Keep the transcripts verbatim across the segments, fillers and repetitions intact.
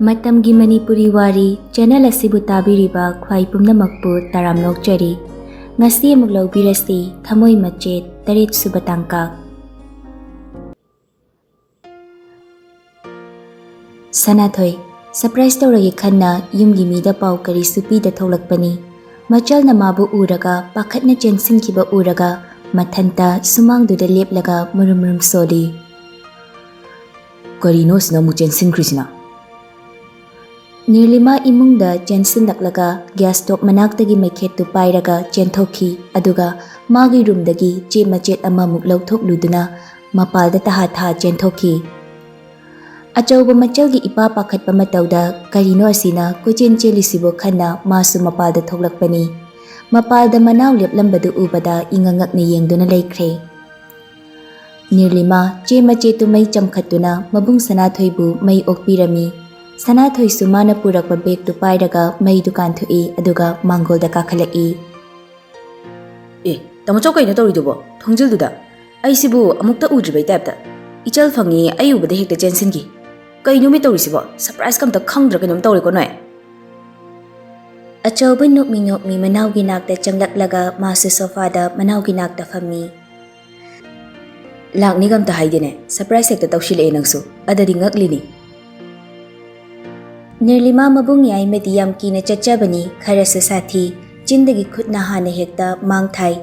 ꯃꯇꯝꯒꯤ ꯃꯅꯤꯄꯨꯔꯤ ꯋꯥꯔꯤ ꯆꯦꯅꯦꯜ ꯑꯁꯤꯕꯨ ꯇꯥꯕꯤꯔꯤꯕ ꯈ꯭ꯋꯥꯏ ꯄꯨꯝꯅꯃꯛꯄꯨ ꯇꯔꯥꯝꯅ ꯑꯣꯛꯆꯔꯤ꯫ ꯉꯁꯤ ꯑꯃꯨꯛ ꯂꯧꯕꯤꯔꯁꯤ ꯊꯃꯣꯏ ꯃꯆꯦꯠ ꯇꯔꯦꯠ ꯁꯨꯕ ꯇꯥꯡꯀꯛ꯫ ꯁꯅꯥꯊꯣꯏ, ꯁꯔꯄ꯭ꯔꯥꯏꯖ ꯇꯧꯔꯒꯦ ꯈꯟꯅ ꯌꯨꯝꯒꯤ ꯃꯤꯗ ꯄꯥꯎ ꯀꯔꯤꯁꯨ ꯄꯤꯗ ꯊꯣꯛꯂꯛꯄꯅꯤ꯫ ꯃꯆꯜꯅ ꯃꯥꯕꯨ ꯎꯔꯒ ꯄꯥꯈꯠꯅ ꯆꯦꯟꯁꯤꯟꯈꯤꯕ ꯎꯔꯒ ꯃꯊꯟꯇ ꯁꯨꯃꯥꯡꯗꯨꯗ ꯂꯦꯞꯂꯒ ꯃꯨꯔꯨꯝ ꯃꯨꯔꯨꯝ ꯁꯣꯜꯂꯤ꯫ ꯀꯔꯤꯅꯣ ꯑꯁꯤꯅ ꯑꯃꯨꯛ ꯆꯦꯟꯁꯤꯟꯈ꯭ꯔꯤꯁꯤꯅ? ꯅꯤꯔꯂꯤꯃꯥ ꯏꯃꯨꯡꯗ ꯆꯦꯟꯁꯤꯜꯂꯛꯂꯒ ꯒ꯭ꯌꯥꯁ ꯁ꯭ꯇꯣꯞ ꯃꯅꯥꯛꯇꯒꯤ ꯃꯩꯈꯦꯠꯇꯨ ꯄꯥꯏꯔꯒ ꯆꯦꯟꯊꯣꯛꯈꯤ, ꯑꯗꯨꯒ ꯃꯥꯒꯤ ꯔꯨꯝꯗꯒꯤ ꯆꯦ ꯃꯆꯦꯠ ꯑꯃꯃꯨꯛ ꯂꯧꯊꯣꯛꯂꯨꯗꯨꯅ ꯃꯄꯥꯜꯗ ꯇꯍꯥ ꯊꯥ ꯆꯦꯟꯊꯣꯛꯈꯤ꯫ ꯑꯆꯧꯕ ꯃꯆꯜꯒꯤ ꯏꯄꯥ ꯄꯥꯈꯠꯄ ꯃꯇꯧꯗ ꯀꯔꯤꯅꯣ ꯑꯁꯤꯅ ꯀꯣꯏꯆꯦꯟ ꯆꯦꯜꯂꯤꯁꯤꯕꯣ ꯈꯟꯅ ꯃꯥꯁꯨ ꯃꯄꯥꯜꯗ ꯊꯣꯛꯂꯛꯄꯅꯤ꯫ ꯃꯄꯥꯜꯗ ꯃꯅꯥꯎ ꯂꯦꯞꯂꯝꯕꯗꯨ ꯎꯕꯗ ꯏꯉꯛ ꯉꯛꯅ ꯌꯦꯡꯗꯨꯅ ꯂꯩꯈ꯭ꯔꯦ꯫ ꯅꯤꯔꯂꯤꯃꯥ ꯆꯦ ꯃꯆꯦꯠꯇꯨ ꯃꯩ ꯆꯝꯈꯠꯇꯨꯅ ꯃꯕꯨꯡ ꯁꯅꯥꯊꯣꯏꯕꯨ ꯃꯩ ꯑꯣꯛꯄꯤꯔꯝꯃꯤ꯫ ꯁꯅꯥꯊꯣꯏꯁꯨ ꯃꯥꯅ ꯄꯨꯔꯛꯄ ꯕꯦꯒꯇꯨ ꯄꯥꯏꯔꯒ ꯃꯩꯗꯨ ꯀꯥꯟꯊꯣꯛꯏ, ꯑꯗꯨꯒ ꯃꯥꯡꯒꯣꯜꯗ ꯀꯥꯈꯠꯂꯛꯏ꯫ ꯑꯦ, ꯇꯥꯃꯣꯆꯧ, ꯀꯩꯅꯣ ꯇꯧꯔꯤꯗꯨꯕꯣ ꯊꯣꯡꯖꯤꯜꯗꯨꯗ? ꯑꯩꯁꯤꯕꯨ ꯑꯃꯨꯛꯇ ꯎꯗ꯭ꯔꯤꯕꯩ ꯇꯥꯏꯞꯇ꯫ ꯏꯆꯜ ꯐꯪꯉꯤ, ꯑꯩ ꯎꯕꯗ ꯍꯦꯛꯇ ꯆꯦꯟꯁꯤꯟꯈꯤ꯫ ꯀꯩꯅꯣꯃꯤ ꯇꯧꯔꯤꯁꯤꯕꯣ? ꯁꯔꯄ꯭ꯔꯥꯏꯖꯀ ꯑꯝꯇ ꯈꯪꯗ꯭ꯔꯥ ꯀꯩꯅꯣꯝ ꯇꯧꯔꯦꯀꯣ ꯅꯣꯏ꯫ ꯑꯆꯧꯕ ꯅꯣꯛꯃꯤ ꯅꯣꯛꯃꯤ ꯃꯅꯥꯎꯒꯤ ꯅꯥꯛꯇ ꯆꯪꯂꯛꯂꯒ ꯃꯥꯁꯨ ꯁꯣꯐꯥꯗ ꯃꯅꯥꯎꯒꯤ ꯅꯥꯛꯇ ꯐꯝꯃꯤ꯫ ꯂꯥꯛꯅꯤꯒ ꯑꯝꯇ ꯍꯥꯏꯗꯦꯅꯦ, ꯁꯔꯄ꯭ꯔꯥꯏꯖ ꯍꯦꯛꯇ ꯇꯧꯁꯤꯜꯂꯛꯑꯦ ꯅꯪꯁꯨ, ꯑꯗꯗꯤ ꯉꯛꯂꯤꯅꯤ꯫ ꯅꯤꯔꯂꯤꯃꯥ ꯃꯕꯨꯡ ꯌꯥꯏꯃꯗꯤ ꯌꯥꯝ ꯀꯤꯅ ꯆꯠꯆꯕꯅꯤ, ꯈꯔꯁꯨ ꯁꯥꯊꯤ, ꯆꯤꯟꯗꯒꯤ ꯈꯨꯠꯅ ꯍꯥꯟꯅ ꯍꯦꯛꯇ ꯃꯥꯡ ꯊꯥꯏ꯫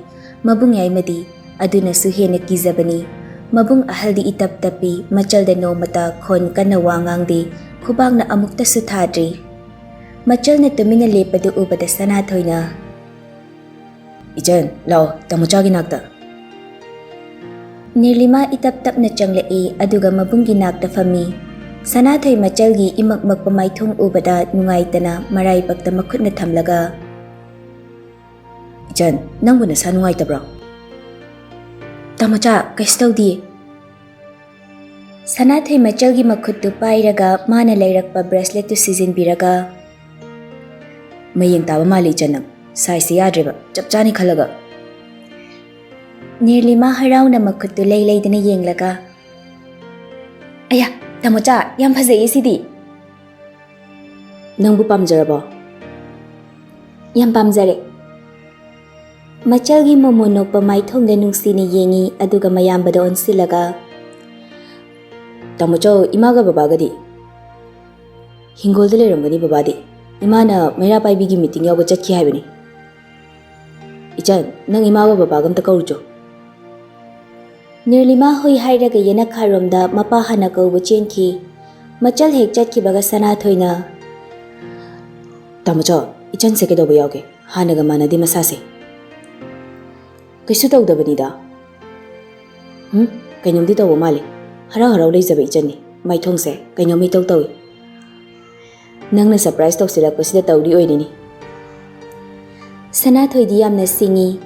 ꯃꯕꯨꯡ ꯌꯥꯏꯃꯗꯤ ꯑꯗꯨꯅꯁꯨ ꯍꯦꯟꯅ ꯀꯤꯖꯕꯅꯤ꯫ ꯃꯕꯨꯡ ꯑꯍꯜꯗꯤ ꯏꯇꯞ ꯇꯞꯄꯤ, ꯃꯆꯜꯗ ꯅꯣꯡꯃꯇ ꯈꯣꯟ ꯀꯟꯅ ꯋꯥ ꯉꯥꯡꯗꯦ, ꯈꯨꯕꯥꯛꯅ ꯑꯃꯨꯛꯇꯁꯨ ꯊꯥꯗ꯭ꯔꯤ꯫ ꯃꯆꯜꯅ ꯇꯨꯃꯤꯟꯅ ꯂꯦꯞꯄꯗꯨ ꯎꯕꯗ ꯁꯅꯥꯊꯣꯏꯅ, "ꯏꯆꯟ, ꯂꯥꯛꯑꯣ, ꯇꯥꯃꯣꯆꯥꯒꯤ ꯅꯥꯛꯇ꯫" ꯅꯤꯔꯂꯤꯃꯥ ꯏꯇꯞ ꯇꯞꯅ ꯆꯪꯂꯛꯏ, ꯑꯗꯨꯒ ꯃꯕꯨꯡꯒꯤ ꯅꯥꯛꯇ ꯐꯝꯃꯤ꯫ ꯁꯅꯥꯊꯣꯏ ꯃꯆꯜꯒꯤ ꯏꯃꯛ ꯃꯛꯄ ꯃꯥꯏꯊꯣꯡ ꯎꯕꯗ ꯅꯨꯡꯉꯥꯏꯇꯅ ꯃꯔꯥꯏꯕꯛꯇ ꯃꯈꯨꯠꯅ ꯊꯝꯂꯒ, "ꯏꯆꯟ, ꯅꯪꯕꯨ ꯅꯁꯥ ꯅꯨꯡꯉꯥꯏꯇꯕ꯭ꯔꯣ?" "ꯇꯥꯃꯣꯆꯥ, ꯀꯩꯁꯨ ꯇꯧꯗꯤꯌꯦ꯫" ꯁꯅꯥꯊꯣꯏ ꯃꯆꯜꯒꯤ ꯃꯈꯨꯠꯇꯨ ꯄꯥꯏꯔꯒ ꯃꯥꯅ ꯂꯩꯔꯛꯄ ꯕ꯭ꯔꯦꯁꯂꯦꯠꯇꯨ ꯁꯤꯖꯤꯟꯕꯤꯔꯒ, "ꯃꯌꯦꯡ ꯇꯥꯕ ꯃꯥꯜꯂꯤ ꯏꯆꯟ ꯅꯪ꯫ ꯁꯥꯏꯖꯁꯦ ꯌꯥꯗ꯭ꯔꯦꯕ, ꯆꯞ ꯆꯥꯅꯤ ꯈꯜꯂꯒ꯫" ꯅꯤꯔꯂꯤꯃꯥ ꯍꯔꯥꯎꯅ ꯃꯈꯨꯠꯇꯨ ꯂꯩ ꯂꯩꯗꯅ ꯌꯦꯡꯂꯒ, "ꯑꯌꯥ, ꯇꯥꯃꯣꯆꯥ, ꯌꯥꯝ ꯐꯖꯩꯌꯦ ꯁꯤꯗꯤ꯫" ꯅꯪꯕꯨ ꯄꯥꯝꯖꯔꯕꯣ? ꯌꯥꯝ ꯄꯥꯝꯖꯔꯦ꯫ ꯃꯆꯜꯒꯤ ꯃꯣꯃꯣ ꯅꯣꯛꯄ ꯃꯥꯏꯊꯣꯡꯗ ꯅꯨꯡꯁꯤꯅ ꯌꯦꯡꯉꯤ, ꯑꯗꯨꯒ ꯃꯌꯥꯝꯕꯗ ꯑꯣꯟꯁꯤꯜꯂꯒ, "ꯇꯥꯃꯣꯆꯧ, ꯏꯃꯥꯒ ꯕꯕꯥꯒꯗꯤ?" "ꯍꯤꯡꯒꯣꯜꯗ ꯂꯩꯔꯝꯒꯅꯤ ꯕꯕꯥꯗꯤ꯫ ꯏꯃꯥꯅ ꯃꯩꯔꯥ ꯄꯥꯏꯕꯤꯒꯤ ꯃꯤꯇꯤꯡ ꯌꯥꯎꯕ ꯆꯠꯈꯤ ꯍꯥꯏꯕꯅꯤ꯫ ꯏꯆꯟ, ꯅꯪ ꯏꯃꯥꯒ ꯕꯕꯥꯒ ꯑꯝꯇ ꯀꯧꯔꯨꯆꯣ꯫" ꯅꯤꯔꯂꯤꯃꯥ ꯍꯣꯏ ꯍꯥꯏꯔꯒ ꯌꯦꯅꯈꯥꯔꯣꯝꯗ ꯃꯄꯥ ꯍꯥꯟꯅ ꯀꯧꯕ ꯆꯦꯟꯈꯤ꯫ ꯃꯆꯜ ꯍꯦꯛ ꯆꯠꯈꯤꯕꯒ ꯁꯅꯥꯊꯣꯏꯅ, "ꯇꯥꯃꯣꯆꯧ, ꯏꯆꯟꯁꯦ ꯀꯩꯗꯧꯕ ꯌꯥꯎꯒꯦ? ꯍꯥꯟꯅꯒ ꯃꯥꯟꯅꯗꯦ ꯃꯁꯥꯁꯦ꯫" "ꯀꯩꯁꯨ ꯇꯧꯗꯕꯅꯤꯗ꯫" "ꯍꯨꯝ, ꯀꯩꯅꯣꯝꯗꯤ ꯇꯧꯕ ꯃꯥꯜꯂꯤ꯫ ꯍꯔꯥꯎ ꯍꯔꯥꯎ ꯂꯩꯖꯕ ꯏꯆꯟꯅꯤ꯫ ꯃꯥꯏꯊꯣꯡꯁꯦ ꯀꯩꯅꯣꯝ ꯏꯇꯧ ꯇꯧꯏ꯫ ꯅꯪꯅ ꯁꯔꯄ꯭ꯔꯥꯏꯁ ꯇꯧꯁꯤꯜꯂꯛꯄꯁꯤꯗ ꯇꯧꯔꯤ ꯑꯣꯏꯔꯤꯅꯤ꯫" ꯁꯅꯥꯊꯣꯏꯗꯤ ꯌꯥꯝꯅ ꯁꯤꯡꯉꯤ꯫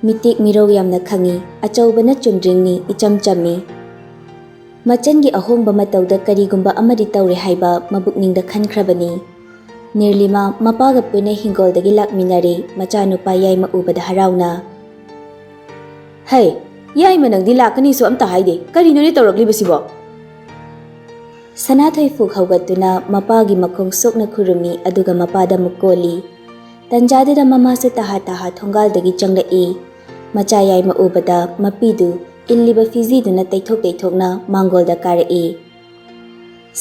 ꯃꯤꯇꯦꯛ ꯃꯤꯔꯧ ꯌꯥꯝꯅ ꯈꯪꯉꯤ꯫ ꯑꯆꯧꯕꯅ ꯆꯨꯝꯗ꯭ꯔꯤꯡꯅꯤ, ꯏꯆꯝ ꯆꯝꯃꯤ꯫ ꯃꯆꯟꯒꯤ ꯑꯍꯣꯡꯕ ꯃꯇꯧꯗ ꯀꯔꯤꯒꯨꯝꯕ ꯑꯃꯗꯤ ꯇꯧꯔꯦ ꯍꯥꯏꯕ ꯃꯕꯨꯛꯅꯤꯡꯗ ꯈꯟꯈ꯭ꯔꯕꯅꯤ꯫ ꯅꯤꯔꯂꯤꯃꯥ ꯃꯄꯥꯒ ꯄꯨꯟꯅ ꯍꯤꯡꯒꯣꯜꯗꯒꯤ ꯂꯥꯛꯃꯤꯟꯅꯔꯦ꯫ ꯃꯆꯥꯅꯨꯄꯥ ꯌꯥꯏꯃ ꯎꯕꯗ ꯍꯔꯥꯎꯅ, "ꯍꯩ, ꯌꯥꯏꯃ, ꯅꯪꯗꯤ ꯂꯥꯛꯀꯅꯤꯁꯨ ꯑꯝꯇ ꯍꯥꯏꯗꯦ꯫ ꯀꯔꯤꯅꯣꯅꯦ ꯇꯧꯔꯛꯂꯤꯕꯁꯤꯕꯣ?" ꯁꯅꯥꯊꯣꯏ ꯐꯨꯛ ꯍꯧꯒꯠꯇꯨꯅ ꯃꯄꯥꯒꯤ ꯃꯈꯣꯡ ꯁꯣꯛꯅ ꯈꯨꯔꯨꯝꯃꯤ, ꯑꯗꯨꯒ ꯃꯄꯥꯗ ꯑꯃꯨꯛ ꯀꯣꯜꯂꯤ꯫ ꯇꯟꯖꯥꯗꯨꯗ ꯃꯃꯥꯁꯨ ꯇꯍꯥ ꯇꯍꯥ ꯊꯣꯡꯒꯥꯜꯗꯒꯤ ꯆꯪꯂꯛꯏ꯫ ꯃꯆꯥ ꯌꯥꯏꯃ ꯎꯕꯗ ꯃꯄꯤꯗꯨ ꯏꯜꯂꯤꯕ ꯐꯤꯖꯤꯗꯨꯅ ꯇꯩꯊꯣꯛ ꯇꯩꯊꯣꯛꯅ ꯃꯥꯡꯒꯣꯜꯗ ꯀꯥꯔꯛꯏ꯫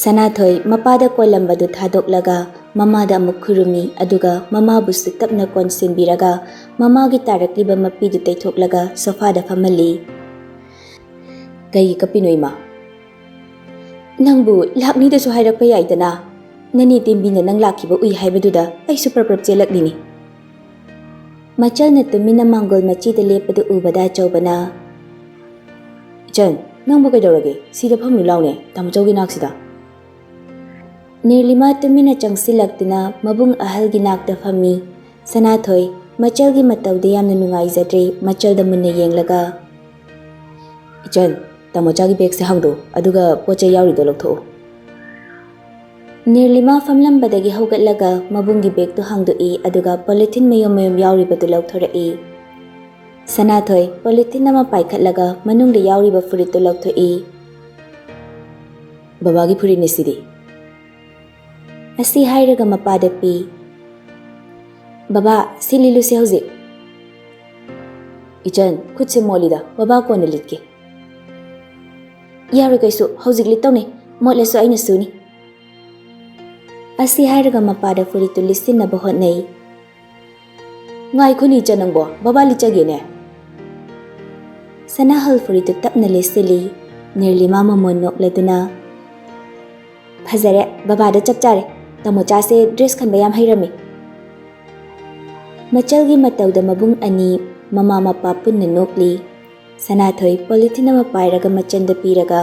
ꯁꯅꯥꯊꯣꯏ ꯃꯄꯥꯗ ꯀꯣꯜꯂꯝꯕꯗꯨ ꯊꯥꯗꯣꯛꯂꯒ ꯃꯃꯥꯗ ꯑꯃꯨꯛ ꯈꯨꯔꯨꯝꯃꯤ, ꯑꯗꯨꯒ ꯃꯃꯥꯕꯨꯁꯨ ꯇꯞꯅ ꯀꯣꯟꯁꯤꯟꯕꯤꯔꯒ ꯃꯃꯥꯒꯤ ꯇꯥꯔꯛꯂꯤꯕ ꯃꯄꯤꯗꯨ ꯇꯩꯊꯣꯛꯂꯒ ꯁꯣꯐꯥꯗ ꯐꯝꯍꯜꯂꯤ꯫ "ꯀꯩꯒꯤ ꯀꯞꯄꯤꯅꯣ, ꯏꯃꯥ?" "ꯅꯪꯕꯨ ꯂꯥꯛꯅꯤꯗꯁꯨ ꯍꯥꯏꯔꯛꯄ ꯌꯥꯏꯗꯅ꯫ ꯅꯅꯦ ꯇꯦꯝꯕꯤꯅ ꯅꯪ ꯂꯥꯛꯈꯤꯕ ꯎꯏ ꯍꯥꯏꯕꯗꯨꯗ ꯑꯩꯁꯨ ꯄ꯭ꯔꯞ ꯄ꯭ꯔꯞ ꯆꯦꯜꯂꯛꯂꯤꯅꯤ꯫" ꯃꯆꯜꯅ ꯇꯨꯃꯤꯟꯅ ꯃꯥꯡꯒꯣꯜ ꯃꯆꯤꯗ ꯂꯦꯞꯄꯗꯨ ꯎꯕꯗ ꯑꯆꯧꯕꯅ, "ꯏꯆꯟ, ꯅꯪꯕꯨ ꯀꯩꯗꯧꯔꯒꯦ? ꯁꯤꯗ ꯐꯝꯂꯨ ꯂꯥꯎꯅꯦ, ꯇꯥꯃꯣꯆꯧꯒꯤ ꯅꯥꯛꯁꯤꯗ꯫" ꯅꯤꯔꯂꯤꯃꯥ ꯇꯨꯃꯤꯟꯅ ꯆꯪꯁꯤꯜꯂꯛꯇꯨꯅ ꯃꯕꯨꯡ ꯑꯍꯜꯒꯤ ꯅꯥꯛꯇ ꯐꯝꯃꯤ꯫ ꯁꯅꯥꯊꯣꯏ ꯃꯆꯜꯒꯤ ꯃꯇꯧꯗ ꯌꯥꯝꯅ ꯅꯨꯡꯉꯥꯏꯖꯗ꯭ꯔꯦ꯫ ꯃꯆꯜꯗ ꯃꯨꯟꯅ ꯌꯦꯡꯂꯒ, "ꯏꯆꯟ, ꯇꯥꯃꯣꯆꯥꯒꯤ ꯕꯦꯒꯁꯦ ꯍꯥꯡꯗꯣꯛꯎ, ꯑꯗꯨꯒ ꯄꯣꯠ ꯆꯩ ꯌꯥꯎꯔꯤꯗꯣ ꯂꯧꯊꯣꯛꯎ꯫" ꯅꯤꯔꯂꯤꯃꯥ ꯐꯝꯂꯝꯕꯗꯒꯤ ꯍꯧꯒꯠꯂꯒ ꯃꯕꯨꯡꯒꯤ ꯕꯦꯒꯇꯨ ꯍꯥꯡꯗꯣꯛꯏ, ꯑꯗꯨꯒ ꯄꯣꯂꯤꯊꯤꯟ ꯃꯌꯨꯝ ꯃꯌꯨꯝ ꯌꯥꯎꯔꯤꯕꯗꯨ ꯂꯧꯊꯣꯔꯛꯏ꯫ ꯁꯅꯥꯊꯣꯏ ꯄꯣꯂꯤꯊꯤꯟ ꯑꯃ ꯄꯥꯏꯈꯠꯂꯒ ꯃꯅꯨꯡꯗ ꯌꯥꯎꯔꯤꯕ ꯐꯨꯔꯤꯠꯇꯨ ꯂꯧꯊꯣꯛꯏ꯫ "ꯕꯕꯥꯒꯤ ꯐꯨꯔꯤꯠꯅꯤ ꯁꯤꯗꯤ꯫" ꯑꯁꯤ ꯍꯥꯏꯔꯒ ꯃꯄꯥꯗ ꯄꯤ꯫ "ꯕꯕꯥ, ꯁꯤ ꯂꯤꯠꯂꯨꯁꯦ ꯍꯧꯖꯤꯛ꯫" "ꯏꯆꯟ, ꯈꯨꯠꯁꯦ ꯃꯣꯠꯂꯤꯗ, ꯕꯕꯥ ꯀꯣꯟꯅ ꯂꯤꯠꯀꯦ꯫" "ꯌꯥꯔꯣꯏ ꯀꯩꯁꯨ, ꯍꯧꯖꯤꯛ ꯂꯤꯠꯇꯧꯅꯦ, ꯃꯣꯠꯂꯁꯨ ꯑꯩꯅ ꯁꯨꯅꯤ꯫" ꯑꯁꯤ ꯍꯥꯏꯔꯒ ꯃꯄꯥꯗ ꯐꯨꯔꯤꯠꯇꯨ ꯂꯤꯠꯁꯤꯟꯅꯕ ꯍꯣꯠꯅꯩ꯫ "ꯉꯥꯏꯈꯣꯅꯦ ꯏꯆꯟ ꯅꯪꯕꯣ, ꯕꯕꯥ ꯂꯤꯠꯆꯒꯦꯅꯦ꯫" ꯁꯅꯥꯍꯜ ꯐꯨꯔꯤꯠꯇꯨ ꯇꯞꯅ ꯂꯤꯠꯁꯤꯜꯂꯤ꯫ ꯅꯤꯔꯂꯤꯃꯥ ꯃꯃꯣꯟ ꯅꯣꯛꯂꯗꯨꯅ, "ꯐꯖꯔꯦ, ꯕꯕꯥꯗ ꯆꯞ ꯆꯥꯔꯦ꯫ ꯇꯥꯃꯣꯆꯥꯁꯦ ꯗ꯭ꯔꯦꯁ ꯈꯟꯕ ꯌꯥꯝ ꯍꯩꯔꯝꯃꯤ꯫" ꯃꯆꯜꯒꯤ ꯃꯇꯧꯗ ꯃꯕꯨꯡ ꯑꯅꯤ ꯃꯃꯥ ꯃꯄꯥ ꯄꯨꯟꯅ ꯅꯣꯛꯂꯤ꯫ ꯁꯅꯥꯊꯣꯏ ꯄꯣꯂꯤꯊꯤꯟ ꯑꯃ ꯄꯥꯏꯔꯒ ꯃꯆꯟꯗ ꯄꯤꯔꯒ,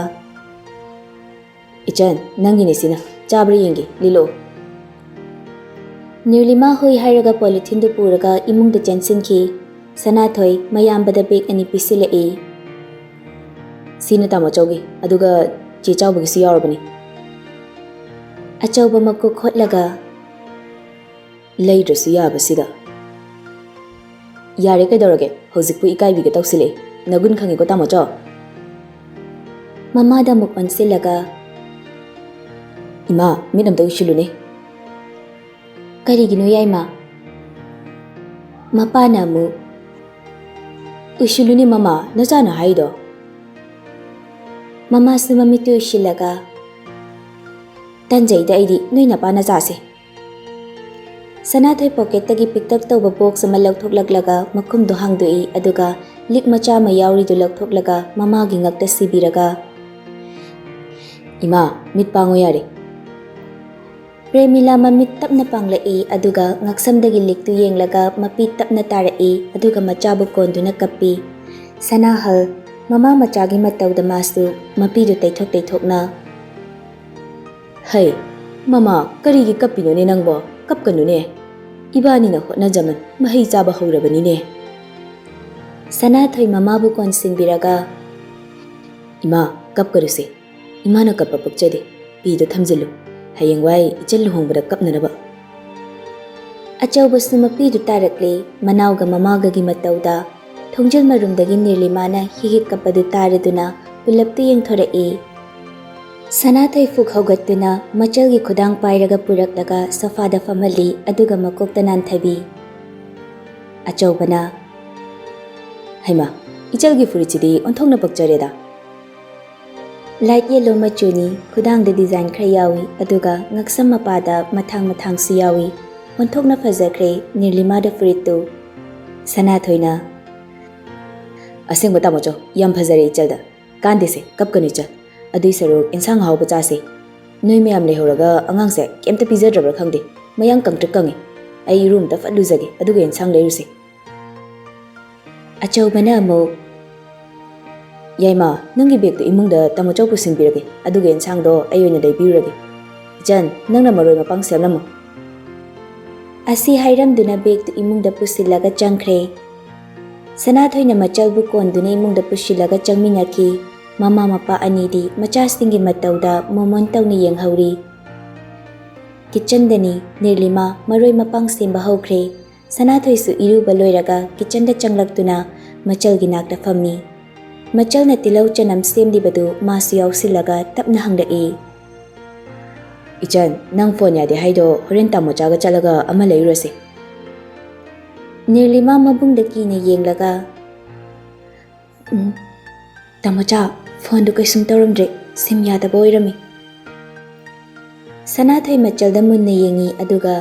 "ꯏꯆꯟ, ꯅꯪꯒꯤꯅꯤ ꯁꯤꯅ, ꯆꯥꯕ꯭ꯔꯥ ꯌꯦꯡꯒꯦ, ꯂꯤꯂꯛꯑꯣ꯫" ꯅꯤꯔꯂꯤꯃꯥ ꯍꯣꯏ ꯍꯥꯏꯔꯒ ꯄꯣꯂꯤꯊꯤꯟꯗꯨ ꯄꯨꯔꯒ ꯏꯃꯨꯡꯗ ꯆꯦꯟꯁꯤꯟꯈꯤ꯫ ꯁꯅꯥꯊꯣꯏ ꯃꯌꯥꯝꯕꯗ ꯕꯦꯒ ꯑꯅꯤ ꯄꯤꯁꯤꯜꯂꯛꯏ꯫ "ꯁꯤꯅ ꯇꯥꯃꯣ ꯆꯧꯒꯤ, ꯑꯗꯨꯒ ꯆꯦ ꯆꯥꯎꯕꯒꯤꯁꯨ ꯌꯥꯎꯔꯕꯅꯤ꯫" ꯑꯆꯧꯕ ꯃꯀꯣꯛ ꯈꯣꯠꯂꯒ, "ꯂꯩꯗ꯭ꯔꯁꯨ ꯌꯥꯕꯁꯤꯗ꯫" "ꯌꯥꯔꯦ, ꯀꯩꯗꯧꯔꯒꯦ? ꯍꯧꯖꯤꯛꯄꯨ ꯏꯀꯥꯏꯕꯤꯒ ꯇꯧꯁꯤꯜꯂꯛꯑꯦ꯫ ꯅꯒꯨꯟ ꯈꯪꯉꯤꯀꯣ, ꯇꯥꯃꯣꯆꯧ꯫" ꯃꯃꯥꯗ ꯑꯃꯨꯛ ꯑꯣꯟꯁꯤꯜꯂꯒ, "ꯏꯃꯥ, ꯃꯤꯠ ꯑꯝꯇ ꯎꯏꯁꯤꯜꯂꯨꯅꯦ꯫" "ꯀꯔꯤꯒꯤꯅꯣ, ꯌꯥꯏꯃ?" ꯃꯄꯥꯅ ꯑꯃꯨꯛ, "ꯎꯏꯁꯤꯜꯂꯨꯅꯦ ꯃꯃꯥ, ꯅꯆꯥꯅ ꯍꯥꯏꯗꯣ꯫" ꯃꯃꯥꯁꯨ ꯃꯃꯤꯠꯇꯨ ꯎꯏꯁꯤꯜꯂꯒ, "ꯇꯟꯖꯩꯗ ꯑꯩꯗꯤ ꯅꯣꯏ ꯅꯄꯥ ꯅꯆꯥꯁꯦ꯫" ꯁꯅꯥꯊꯣꯏ ꯄꯣꯀꯦꯠꯇꯒꯤ ꯄꯤꯛꯇꯛ ꯇꯧꯕ ꯕꯣꯛꯁ ꯑꯃ ꯂꯧꯊꯣꯛꯂꯛꯂꯒ ꯃꯈꯨꯝꯗꯨ ꯍꯥꯡꯗꯣꯛꯏ, ꯑꯗꯨꯒ ꯂꯤꯛ ꯃꯆꯥ ꯑꯃ ꯌꯥꯎꯔꯤꯗꯨ ꯂꯧꯊꯣꯛꯂꯒ ꯃꯃꯥꯒꯤ ꯉꯛꯇ ꯁꯤꯕꯤꯔꯒ, "ꯏꯃꯥ, ꯃꯤꯠ ꯄꯥꯡꯉꯨ ꯌꯥꯔꯦ꯫" ꯄ꯭ꯔꯦꯃꯤꯂꯥ ꯃꯃꯤꯠ ꯇꯞꯅ ꯄꯥꯡꯂꯛꯏ, ꯑꯗꯨꯒ ꯉꯛꯁꯝꯗꯒꯤ ꯂꯤꯛꯇꯨ ꯌꯦꯡꯂꯒ ꯃꯄꯤ ꯇꯞꯅ ꯇꯥꯔꯛꯏ, ꯑꯗꯨꯒ ꯃꯆꯥꯕꯨ ꯀꯣꯟꯗꯨꯅ ꯀꯞꯄꯤ꯫ ꯁꯅꯥꯍꯜ, ꯃꯃꯥ ꯃꯆꯥꯒꯤ ꯃꯇꯧꯗ ꯃꯥꯁꯨ ꯃꯄꯤꯗꯨ ꯇꯩꯊꯣꯛ ꯇꯩꯊꯣꯛꯅ, "ꯍꯩ, ꯃꯃꯥ, ꯀꯔꯤꯒꯤ ꯀꯞꯄꯤꯅꯣꯅꯦ ꯅꯪꯕꯣ? ꯀꯞꯀꯅꯨꯅꯦ꯫ ꯏꯕꯥꯅꯤꯅ ꯍꯣꯠꯅꯖꯃꯟ ꯃꯍꯩ ꯆꯥꯕ ꯍꯧꯔꯕꯅꯤꯅꯦ꯫" ꯁꯅꯥꯊꯣꯏ ꯃꯃꯥꯕꯨ ꯀꯣꯟꯁꯤꯟꯕꯤꯔꯒ, "ꯏꯃꯥ, ꯀꯞꯀꯅꯨꯁꯦ꯫ ꯏꯃꯥꯅ ꯀꯞꯄ ꯄꯛꯆꯗꯦ꯫ ꯄꯤꯗꯣ ꯊꯝꯖꯤꯜꯂꯨ꯫ ꯍꯌꯦꯡꯋꯥꯏ ꯏꯆꯟ ꯂꯨꯍꯣꯡꯕꯗ ꯀꯞꯅꯅꯕ꯫" ꯑꯆꯧꯕꯁꯨ ꯃꯄꯤꯗꯨ ꯇꯥꯔꯛꯂꯦ꯫ ꯃꯅꯥꯎꯒ ꯃꯃꯥꯒꯒꯤ ꯃꯇꯧꯗ ꯊꯣꯡꯖꯤꯜ ꯃꯔꯨꯝꯗꯒꯤ ꯅꯤꯔꯂꯤꯃꯥꯅ ꯍꯤꯛ ꯍꯤꯛ ꯀꯞꯄꯗꯨ ꯇꯥꯔꯗꯨꯅ ꯄꯨꯂꯞꯇꯨ ꯌꯦꯡꯊꯣꯔꯛꯏ꯫ ꯁꯅꯥꯊꯣꯏ ꯐꯨꯛ ꯍꯧꯒꯠꯇꯨꯅ ꯃꯆꯜꯒꯤ ꯈꯨꯗꯥꯡ ꯄꯥꯏꯔꯒ ꯄꯨꯔꯛꯂꯒ ꯁꯣꯐꯥꯗ ꯐꯝꯍꯜꯂꯤ, ꯑꯗꯨꯒ ꯃꯀꯣꯛꯇ ꯅꯥꯟꯊꯕꯤ꯫ ꯑꯆꯧꯕꯅ, "ꯍꯩꯃꯥ, ꯏꯆꯜꯒꯤ ꯐꯨꯔꯤꯠꯁꯤꯗꯤ ꯑꯣꯟꯊꯣꯛꯅ ꯄꯛꯆꯔꯦꯗ!" ꯂꯥꯏꯠ ꯌꯦꯜꯂꯣ ꯃꯆꯨꯅꯤ, ꯈꯨꯗꯥꯡꯗ ꯗꯤꯖꯥꯏꯟ ꯈꯔ ꯌꯥꯎꯏ, ꯑꯗꯨꯒ ꯉꯛꯁꯝ ꯃꯄꯥꯗ ꯃꯊꯥꯡ ꯃꯊꯥꯡꯁꯨ ꯌꯥꯎꯏ꯫ ꯑꯣꯟꯊꯣꯛꯅ ꯐꯖꯈ꯭ꯔꯦ ꯅꯤꯔꯂꯤꯃꯥꯗ ꯐꯨꯔꯤꯠꯇꯨ꯫ ꯁꯅꯥꯊꯣꯏꯅ, "ꯑꯁꯦꯡꯕ ꯇꯥꯃꯣꯆꯧ, ꯌꯥꯝ ꯐꯖꯔꯦ ꯏꯆꯜꯗ꯫ ꯀꯥꯟꯗꯦꯁꯦ, ꯀꯞꯀꯅꯨ ꯏꯆꯜ꯫ ꯑꯗꯨꯏ ꯁꯔꯨꯛ ꯏꯟꯁꯥꯡ ꯑꯍꯥꯎꯕ ꯆꯥꯁꯦ꯫ ꯅꯣꯏ ꯃꯌꯥꯝ ꯂꯩꯍꯧꯔꯒ ꯑꯉꯥꯡꯁꯦ ꯀꯩꯝꯇ ꯄꯤꯖꯗ꯭ꯔꯕ꯭ꯔꯥ ꯈꯪꯗꯦ꯫ ꯃꯌꯥꯡ ꯀꯪꯇ꯭ꯔꯤꯛ ꯀꯪꯉꯦ꯫ ꯑꯩ ꯏꯔꯨ ꯑꯝꯇ ꯐꯠ ꯂꯨꯖꯒꯦ, ꯑꯗꯨꯒ ꯏꯟꯁꯥꯡ ꯂꯩꯔꯨꯁꯦ꯫" ꯑꯆꯧꯕꯅ ꯑꯃꯨꯛ, "ꯌꯥꯏꯃ, ꯅꯪꯒꯤ ꯕꯦꯒꯇꯨ ꯏꯃꯨꯡꯗ ꯇꯥꯃꯣꯆꯧ ꯄꯨꯁꯤꯟꯕꯤꯔꯒꯦ, ꯑꯗꯨꯒ ꯏꯟꯁꯥꯡꯗꯣ ꯑꯩ ꯑꯣꯏꯅ ꯂꯩꯕꯤꯔꯨꯔꯒꯦ꯫ ꯏꯆꯟ, ꯅꯪꯅ ꯃꯔꯣꯏ ꯃꯄꯥꯡ ꯁꯦꯝꯂꯝꯃꯨ꯫" ꯑꯁꯤ ꯍꯥꯏꯔꯝꯗꯨꯅ ꯕꯦꯒꯇꯨ ꯏꯃꯨꯡꯗ ꯄꯨꯁꯤꯜꯂꯒ ꯆꯪꯈ꯭ꯔꯦ꯫ ꯁꯅꯥꯊꯣꯏꯅ ꯃꯆꯜꯕꯨ ꯀꯣꯟꯗꯨꯅ ꯏꯃꯨꯡꯗ ꯄꯨꯁꯤꯜꯂꯒ ꯆꯪꯃꯤꯟꯅꯈꯤ꯫ ꯃꯃꯥ ꯃꯄꯥ ꯑꯅꯤꯗꯤ ꯃꯆꯥꯁꯤꯡꯒꯤ ꯃꯇꯧꯗ ꯃꯣꯃꯣꯟ ꯇꯧꯅ ꯌꯦꯡꯍꯧꯔꯤ꯫ ꯀꯤꯠꯆꯟꯗꯅꯤ ꯅꯤꯔꯂꯤꯃꯥ ꯃꯔꯣꯏ ꯃꯄꯥꯡ ꯁꯦꯝꯕ ꯍꯧꯈ꯭ꯔꯦ꯫ ꯁꯅꯥꯊꯣꯏꯁꯨ ꯏꯔꯨꯕ ꯂꯣꯏꯔꯒ ꯀꯤꯠꯆꯟꯗ ꯆꯪꯂꯛꯇꯨꯅ ꯃꯆꯜꯒꯤ ꯅꯥꯛꯇ ꯐꯝꯃꯤ꯫ ꯃꯆꯜꯅ ꯇꯤꯜꯍꯧ ꯆꯅꯝ ꯁꯦꯝꯂꯤꯕꯗꯨ ꯃꯥꯁꯨ ꯌꯥꯎꯁꯤꯜꯂꯒ ꯇꯞꯅ ꯍꯪꯂꯛꯏ꯫ "ꯏꯆꯟ, ꯅꯪ ꯐꯣꯟ ꯌꯥꯗꯦ ꯍꯥꯏꯗꯣ ꯍꯣꯔꯦꯟ ꯇꯥꯃꯣꯆꯥꯒ ꯆꯠꯂꯒ ꯑꯃ ꯂꯩꯔꯨꯔꯁꯦ꯫" ꯅꯤꯔꯂꯤꯃꯥ ꯃꯕꯨꯡꯗ ꯀꯤꯅ ꯌꯦꯡꯂꯒ, "ꯎꯝ, ꯇꯥꯃꯣꯆꯥ, ꯐꯣꯟꯗꯨ ꯀꯩꯁꯨꯝ ꯇꯧꯔꯝꯗ꯭ꯔꯦ, ꯁꯤꯝ ꯌꯥꯗꯕ ꯑꯣꯏꯔꯝꯃꯤ꯫" ꯁꯅꯥꯊꯣꯏ ꯃꯆꯜꯗ ꯃꯨꯟꯅ ꯌꯦꯡꯉꯤ, ꯑꯗꯨꯒ,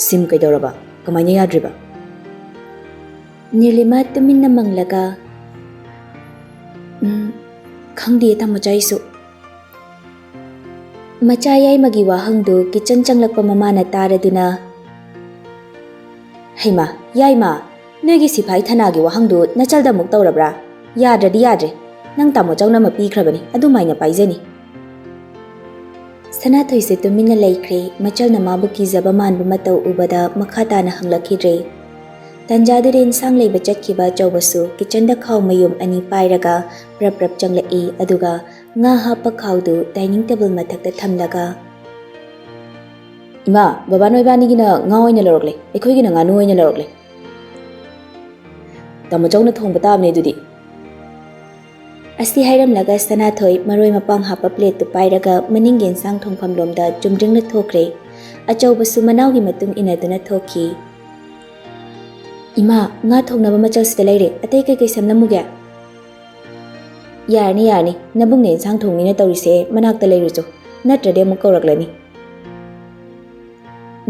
"ꯁꯤꯝ ꯀꯩꯗꯧꯔꯕ? ꯀꯃꯥꯏꯅ ꯌꯥꯗ꯭ꯔꯤꯕ?" ꯅꯤꯔꯂꯤꯃꯥ ꯇꯨꯃꯤꯟꯅ ꯃꯪꯂꯒ, "ꯎꯝ, ꯈꯪꯗꯦ ꯇꯥꯃꯣꯆꯥ ꯑꯩꯁꯨ꯫" ꯃꯆꯥ ꯌꯥꯏꯃꯒꯤ ꯋꯥꯍꯪꯗꯨ ꯀꯤꯠꯆꯟ ꯆꯪꯂꯛꯄ ꯃꯃꯥꯅ ꯇꯥꯔꯗꯨꯅ, "ꯍꯩꯃꯥ, ꯌꯥꯏꯃ, ꯅꯣꯏꯒꯤ ꯁꯤꯐꯥꯏ ꯊꯅꯥꯒꯤ ꯋꯥꯍꯪꯗꯨ ꯅꯆꯜꯗ ꯑꯃꯨꯛ ꯇꯧꯔꯕ꯭ꯔꯥ? ꯌꯥꯗ꯭ꯔꯗꯤ ꯌꯥꯗ꯭ꯔꯦ꯫ ꯅꯪ ꯇꯥꯃꯣ ꯆꯧꯅ ꯑꯃ ꯄꯤꯈ꯭ꯔꯕꯅꯤ, ꯑꯗꯨꯃꯥꯏꯅ ꯄꯥꯏꯖꯅꯤ꯫" ꯁꯅꯥꯊꯣꯏꯁꯦ ꯇꯨꯃꯤꯟꯅ ꯂꯩꯈ꯭ꯔꯦ꯫ ꯃꯆꯜꯅ ꯃꯥꯕꯨ ꯀꯤꯖꯕ ꯃꯥꯟꯕ ꯃꯇꯧ ꯎꯕꯗ ꯃꯈꯥ ꯇꯥꯅ ꯍꯪꯂꯛꯈꯤꯗ꯭ꯔꯦ꯫ ꯇꯟꯖꯥꯗꯨꯗ ꯏꯟꯁꯥꯡ ꯂꯩꯕ ꯆꯠꯈꯤꯕ ꯑꯆꯧꯕꯁꯨ ꯀꯤꯠꯆꯟꯗ ꯈꯥꯎ ꯃꯌꯨꯝ ꯑꯅꯤ ꯄꯥꯏꯔꯒ ꯄ꯭ꯔꯞ ꯄ꯭ꯔꯞ ꯆꯪꯂꯛꯏ, ꯑꯗꯨꯒ ꯉꯥ ꯍꯥꯞꯄ ꯈꯥꯎꯗꯨ ꯗꯥꯏꯅꯤꯡ ꯇꯦꯕꯜ ꯃꯊꯛꯇ ꯊꯝꯂꯒ, "ꯏꯃꯥ, ꯕꯕꯥ ꯅꯣꯏꯕꯥꯅꯤꯒꯤꯅ ꯉꯥ ꯑꯣꯏꯅ ꯂꯧꯔꯛꯂꯦ, ꯑꯩꯈꯣꯏꯒꯤꯅ ꯉꯥꯅꯨ ꯑꯣꯏꯅ ꯂꯧꯔꯛꯂꯦ꯫" "ꯇꯥꯃꯣ ꯆꯧꯅ ꯊꯣꯡꯕ ꯇꯥꯕꯅꯦ ꯑꯗꯨꯗꯤ꯫" ꯑꯁꯤ ꯍꯥꯏꯔꯝꯂꯒ ꯁꯅꯥꯊꯣꯏ ꯃꯔꯣꯏ ꯃꯄꯥꯡ ꯍꯥꯞꯄ ꯄ꯭ꯂꯦꯠꯇꯨ ꯄꯥꯏꯔꯒ ꯃꯅꯤꯡꯒꯤ ꯏꯟꯁꯥꯡ ꯊꯣꯡꯐꯝ ꯂꯣꯝꯗ ꯆꯨꯝꯗ꯭ꯔꯤꯡꯅ ꯊꯣꯛꯈ꯭ꯔꯦ꯫ ꯑꯆꯧꯕꯁꯨ ꯃꯅꯥꯎꯒꯤ ꯃꯇꯨꯡ ꯏꯟꯅꯗꯨꯅ ꯊꯣꯛꯈꯤ꯫ "ꯏꯃꯥ, ꯉꯥ ꯊꯣꯡꯅꯕ ꯃꯆꯜꯁꯤꯗ ꯂꯩꯔꯦ, ꯑꯇꯩ ꯀꯩꯀꯩ ꯁꯦꯝꯂꯝꯃꯨꯒꯦ?" "ꯌꯥꯔꯅꯤ, ꯌꯥꯔꯅꯤ, ꯅꯕꯨꯡꯅ ꯏꯟꯁꯥꯡ ꯊꯣꯡꯅꯤꯅ ꯇꯧꯔꯤꯁꯦ ꯃꯅꯥꯛꯇ ꯂꯩꯔꯨꯆꯣ, ꯅꯠꯇ꯭ꯔꯗꯤ ꯑꯃꯨꯛ ꯀꯧꯔꯛꯂꯅꯤ꯫"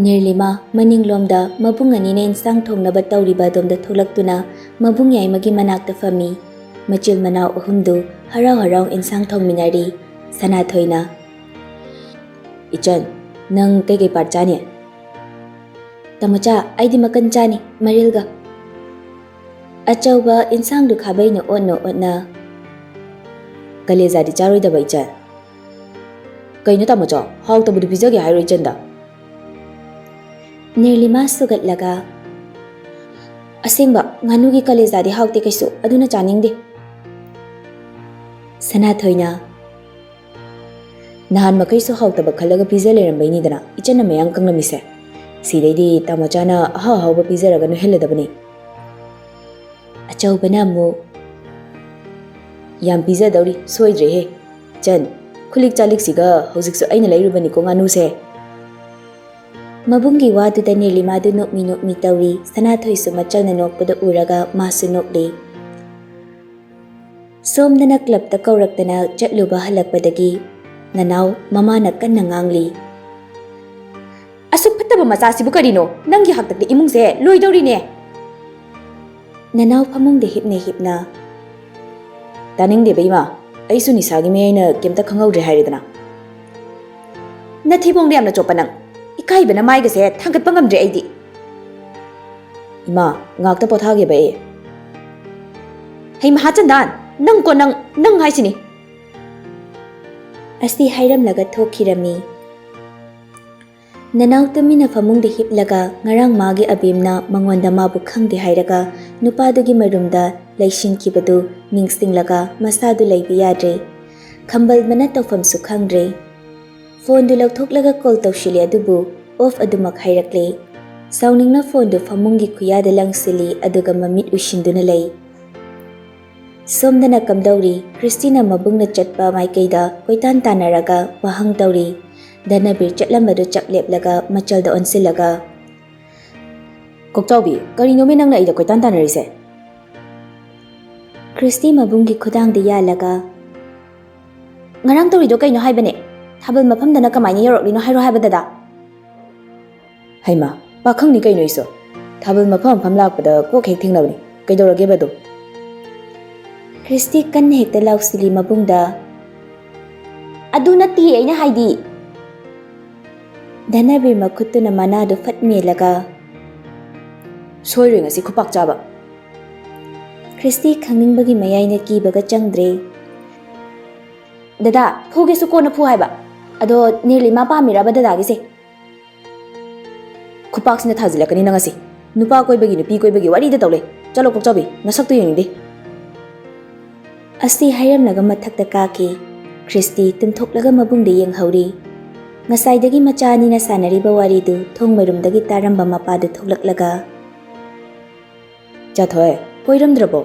ꯅꯤꯔꯂꯤꯃꯥ ꯃꯅꯤꯡꯂꯣꯝꯗ ꯃꯕꯨꯡ ꯑꯅꯤꯅ ꯏꯟꯁꯥꯡ ꯊꯣꯡꯅꯕ ꯇꯧꯔꯤꯕ ꯑꯗꯣꯝꯗ ꯊꯣꯛꯂꯛꯇꯨꯅ ꯃꯕꯨꯡ ꯌꯥꯏꯃꯒꯤ ꯃꯅꯥꯛꯇ ꯐꯝꯃꯤ꯫ ꯃꯆꯤꯜ ꯃꯅꯥꯎ ꯑꯍꯨꯝꯗꯨ ꯍꯔꯥꯎ ꯍꯔꯥꯎ ꯏꯟꯁꯥꯡ ꯊꯣꯡꯃꯤꯟꯅꯔꯤ꯫ ꯁꯅꯥꯊꯣꯏꯅ, "ꯏꯆꯟ, ꯅꯪ ꯀꯩꯀꯩ ꯄꯥꯔꯠ ꯆꯥꯅꯤ?" "ꯇꯥꯃꯣꯆꯥ, ꯑꯩꯗꯤ ꯃꯀꯟ ꯆꯥꯅꯤ, ꯃꯔꯤꯜꯒ꯫" ꯑꯆꯧꯕ ꯏꯟꯁꯥꯡꯗꯨ ꯈꯥꯕꯩꯅ ꯑꯣꯠꯅ ꯑꯣꯠꯅ, "ꯀꯂꯦꯖꯥꯗꯤ ꯆꯥꯔꯣꯏꯗꯕ, ꯏꯆꯟ?" "ꯀꯩꯅꯣ ꯇꯥꯃꯣꯆꯥ, ꯍꯥꯎꯇꯕꯗꯨ ꯄꯤꯖꯒꯦ ꯍꯥꯏꯔꯣ ꯏꯆꯟꯗ?" ꯅꯤꯔꯂꯤꯃꯥ ꯁꯨꯒꯠꯂꯒ, "ꯑꯁꯦꯡꯕ, ꯉꯥꯅꯨꯒꯤ ꯀꯂꯦꯖꯥꯗꯤ ꯍꯥꯎꯇꯦ ꯀꯩꯁꯨ, ꯑꯗꯨꯅ ꯆꯥꯅꯤꯡꯗꯦ꯫" ꯁꯅꯥꯊꯣꯏꯅ, "ꯅꯍꯥꯟ ꯃꯈꯩꯁꯨ ꯍꯥꯎꯇꯕ ꯈꯜꯂꯒ ꯄꯤꯖ ꯂꯩꯔꯝꯕꯩꯅꯤꯗꯅ ꯏꯆꯟꯅ ꯃꯌꯥꯡ ꯀꯪꯂꯝꯃꯤꯁꯦ꯫ ꯁꯤꯗꯩꯗꯤ ꯇꯥꯃꯣꯆꯥꯅ ꯑꯍꯥꯎ ꯑꯍꯥꯎꯕ ꯄꯤꯖꯔꯒ ꯅꯣꯏꯍꯜꯂꯗꯕꯅꯤ꯫" ꯑꯆꯧꯕꯅ ꯑꯃꯨꯛ, "ꯌꯥꯝ ꯄꯤꯖꯗꯧꯔꯤ, ꯁꯣꯏꯗ꯭ꯔꯦꯍꯦ꯫ ꯏꯆꯟ, ꯈꯨꯂꯤꯛ ꯆꯥꯂꯤꯛꯁꯤꯒ ꯍꯧꯖꯤꯛꯁꯨ ꯑꯩꯅ ꯂꯩꯔꯨꯕꯅꯤꯀꯣ ꯉꯥꯅꯨꯁꯦ꯫" ꯃꯕꯨꯡꯒꯤ ꯋꯥꯗꯨꯗ ꯅꯤꯔꯂꯤꯃꯥꯗꯨ ꯅꯣꯛꯃꯤ ꯅꯣꯛꯃꯤ ꯇꯧꯔꯤ꯫ ꯁꯅꯥꯊꯣꯏꯁꯨ ꯃꯆꯜꯅ ꯅꯣꯛꯄꯗ ꯎꯔꯒ ꯃꯥꯁꯨ ꯅꯣꯛꯂꯤ꯫ ꯁꯣꯝꯗꯅ ꯀ꯭ꯂꯕꯇ ꯀꯧꯔꯛꯇꯅ ꯆꯠꯂꯨꯕ ꯍꯜꯂꯛꯄꯗꯒꯤ ꯅꯅꯥꯎ ꯃꯃꯥꯅ ꯀꯟꯅ ꯉꯥꯡꯂꯤ꯫ "ꯑꯁꯨꯛ ꯐꯠꯇꯕ ꯃꯆꯥꯁꯤꯕꯨ ꯀꯔꯤꯅꯣ? ꯅꯪꯒꯤ ꯍꯥꯛꯇꯛꯇ ꯏꯃꯨꯡꯁꯦ ꯂꯣꯏꯗꯧꯔꯤꯅꯦ꯫" ꯅꯅꯥꯎ ꯐꯃꯨꯡꯗ ꯍꯤꯞꯅ ꯍꯤꯞꯅ, "ꯇꯥꯅꯤꯡꯗꯦꯕ ꯏꯃꯥ, ꯑꯩꯁꯨ ꯅꯤꯁꯥꯒꯤ ꯃꯤ ꯑꯩꯅ ꯀꯩꯝꯇ ꯈꯪꯍꯧꯗ꯭ꯔꯦ ꯍꯥꯏꯔꯦꯗꯅ꯫" "ꯅꯊꯤꯕꯣꯡꯗ ꯌꯥꯝꯅ ꯆꯣꯞꯄ ꯅꯪ, ꯏꯀꯥꯏꯕꯅ ꯃꯥꯏꯒꯁꯦ ꯊꯥꯡꯒꯠꯄ ꯉꯝꯗ꯭ꯔꯦ ꯑꯩꯗꯤ꯫" "ꯏꯃꯥ, ꯉꯥꯛꯇ ꯄꯣꯊꯥꯒꯦꯕ ꯑꯩ꯫" "ꯍꯩ ꯃꯍꯥꯆꯟꯗꯥꯟ, ꯅꯪ ꯀꯣ ꯅꯪ, ꯅꯪ ꯍꯥꯏꯁꯤꯅꯤ꯫" ꯑꯁꯤ ꯍꯥꯏꯔꯝꯂꯒ ꯊꯣꯛꯈꯤꯔꯝꯃꯤ꯫ ꯅꯅꯥꯎ ꯇꯨꯃꯤꯟꯅ ꯐꯃꯨꯡꯗ ꯍꯤꯞꯂꯒ ꯉꯔꯥꯡ ꯃꯥꯒꯤ ꯑꯕꯦꯝꯅ ꯃꯉꯣꯟꯗ ꯃꯥꯕꯨ ꯈꯪꯗꯦ ꯍꯥꯏꯔꯒ ꯅꯨꯄꯥꯗꯨꯒꯤ ꯃꯔꯨꯝꯗ ꯂꯩꯁꯤꯟꯈꯤꯕꯗꯨ ꯅꯤꯡꯁꯤꯡꯂꯒ ꯃꯁꯥꯗꯨ ꯂꯩꯕ ꯌꯥꯗ꯭ꯔꯦ꯫ ꯈꯝꯕꯜꯕꯅ ꯇꯧꯐꯝꯁꯨ ꯈꯪꯗ꯭ꯔꯦ꯫ ꯐꯣꯟꯗꯨ ꯂꯧꯊꯣꯛꯂꯒ ꯀꯣꯜ ꯇꯧꯁꯤꯜꯂꯦ, ꯑꯗꯨꯕꯨ ꯑꯣꯐ ꯑꯗꯨꯃꯛ ꯍꯥꯏꯔꯛꯂꯦ꯫ ꯁꯥꯎꯅꯤꯡꯅ ꯐꯣꯟꯗꯨ ꯐꯃꯨꯡꯒꯤ ꯈꯨꯌꯥꯗ ꯂꯪꯁꯤꯜꯂꯤ, ꯑꯗꯨꯒ ꯃꯃꯤꯠ ꯎꯏꯁꯤꯟꯗꯨꯅ ꯂꯩ꯫ ꯁꯣꯝꯗꯅ ꯀꯝꯗꯧꯔꯤ? ꯈ꯭ꯔꯤꯁꯇꯤꯅ ꯃꯕꯨꯡꯅ ꯆꯠꯄ ꯃꯥꯏꯀꯩꯗ ꯀꯣꯏꯇꯥꯟ ꯇꯥꯟꯅꯔꯒ ꯋꯥꯍꯪ ꯇꯧꯔꯤ꯫ ꯙꯅꯕꯤꯔ ꯆꯠꯂꯝꯕꯗꯨ ꯆꯞ ꯂꯦꯞꯂꯒ ꯃꯆꯜꯗ ꯑꯣꯟꯁꯤꯜꯂꯒ, "ꯀꯣꯛꯆꯥꯎꯕꯤ, ꯀꯔꯤꯅꯣꯃꯤ ꯅꯪꯅ ꯑꯩꯗ ꯀꯣꯏꯇꯥꯟ ꯇꯥꯟꯅꯔꯤꯁꯦ?" ꯈ꯭ꯔꯤꯁꯇꯤ ꯃꯕꯨꯡꯒꯤ ꯈꯨꯗꯥꯡꯗ ꯌꯥꯜꯂꯒ, "ꯉꯔꯥꯡ ꯇꯧꯔꯤꯗꯣ ꯀꯩꯅꯣ ꯍꯥꯏꯕꯅꯦ? ꯊꯥꯕꯜ ꯃꯐꯝꯗꯅ ꯀꯃꯥꯏꯅ ꯌꯧꯔꯛꯂꯤꯅꯣ ꯍꯥꯏꯔꯣ ꯍꯥꯏꯕ ꯗꯗꯥ?" "ꯍꯩꯃꯥ, ꯄꯥꯈꯪꯅꯤ ꯀꯩꯅꯣ ꯑꯩꯁꯨ꯫ ꯊꯥꯕꯜ ꯃꯐꯝ ꯃꯐꯝ ꯂꯥꯛꯄꯗ ꯀꯣꯛ ꯍꯦꯛ ꯊꯦꯡꯅꯕꯅꯤ꯫ ꯀꯩꯗꯧꯔꯒꯦꯕ ꯑꯗꯨ?" ꯈ꯭ꯔꯤꯁꯇꯤ ꯀꯟꯅ ꯍꯦꯛꯇ ꯂꯥꯎꯁꯤꯜꯂꯤ ꯃꯕꯨꯡꯗ꯫ "ꯑꯗꯨ ꯅꯠꯇꯤꯌꯦ ꯑꯩꯅ ꯍꯥꯏꯗꯤ꯫" ꯙꯅꯕꯤꯔ ꯃꯈꯨꯠꯇꯨꯅ ꯃꯅꯥꯗꯨ ꯐꯠ ꯃꯦꯜꯂꯒ, "ꯁꯣꯏꯔꯣꯏ ꯉꯁꯤ ꯈꯨꯄꯥꯛ ꯆꯥꯕ꯫" ꯈ꯭ꯔꯤꯁꯇꯤ ꯈꯪꯅꯤꯡꯕꯒꯤ ꯃꯌꯥꯏꯅ ꯀꯤꯕꯒ ꯆꯪꯗ꯭ꯔꯦ꯫ "ꯗꯗꯥ, ꯐꯨꯒꯦꯁꯨ ꯀꯣꯟꯅ ꯐꯨ ꯍꯥꯏꯕ꯫ ꯑꯗꯣ ꯅꯤꯔꯂꯤꯃꯥ ꯄꯥꯝꯃꯤꯔꯕ ꯗꯗꯥꯒꯤꯁꯦ?" "ꯈꯨꯄꯥꯛꯁꯤꯅ ꯊꯥꯖꯤꯜꯂꯛꯀꯅꯤ ꯅꯪ ꯉꯁꯤ꯫ ꯅꯨꯄꯥ ꯀꯣꯏꯕꯒꯤ, ꯅꯨꯄꯤ ꯀꯣꯏꯕꯒꯤ ꯋꯥꯔꯤꯗ ꯇꯧ ꯂꯩ꯫ ꯆꯠꯂꯣ ꯀꯣꯛꯆꯥꯎꯕꯤ, ꯅꯁꯛꯇꯨ ꯌꯦꯡꯅꯤꯡꯗꯦ꯫" ꯑꯁꯤ ꯍꯥꯏꯔꯝꯂꯒ ꯃꯊꯛꯇ ꯀꯥꯈꯤ꯫ ꯈ꯭ꯔꯤꯁꯇꯤ ꯇꯨꯝꯊꯣꯛꯂꯒ ꯃꯕꯨꯡꯗ ꯌꯦꯡꯍꯧꯔꯤ꯫ ꯉꯁꯥꯏꯗꯒꯤ ꯃꯆꯥ ꯑꯅꯤꯅ ꯁꯥꯟꯅꯔꯤꯕ ꯋꯥꯔꯤꯗꯨ ꯊꯣꯡ ꯃꯔꯨꯝꯗꯒꯤ ꯇꯥꯔꯝꯕ ꯃꯄꯥꯗꯨ ꯊꯣꯛꯂꯛꯂꯒ, "ꯆꯥꯊꯣꯏ, ꯀꯣꯏꯔꯝꯗ꯭ꯔꯕꯣ?"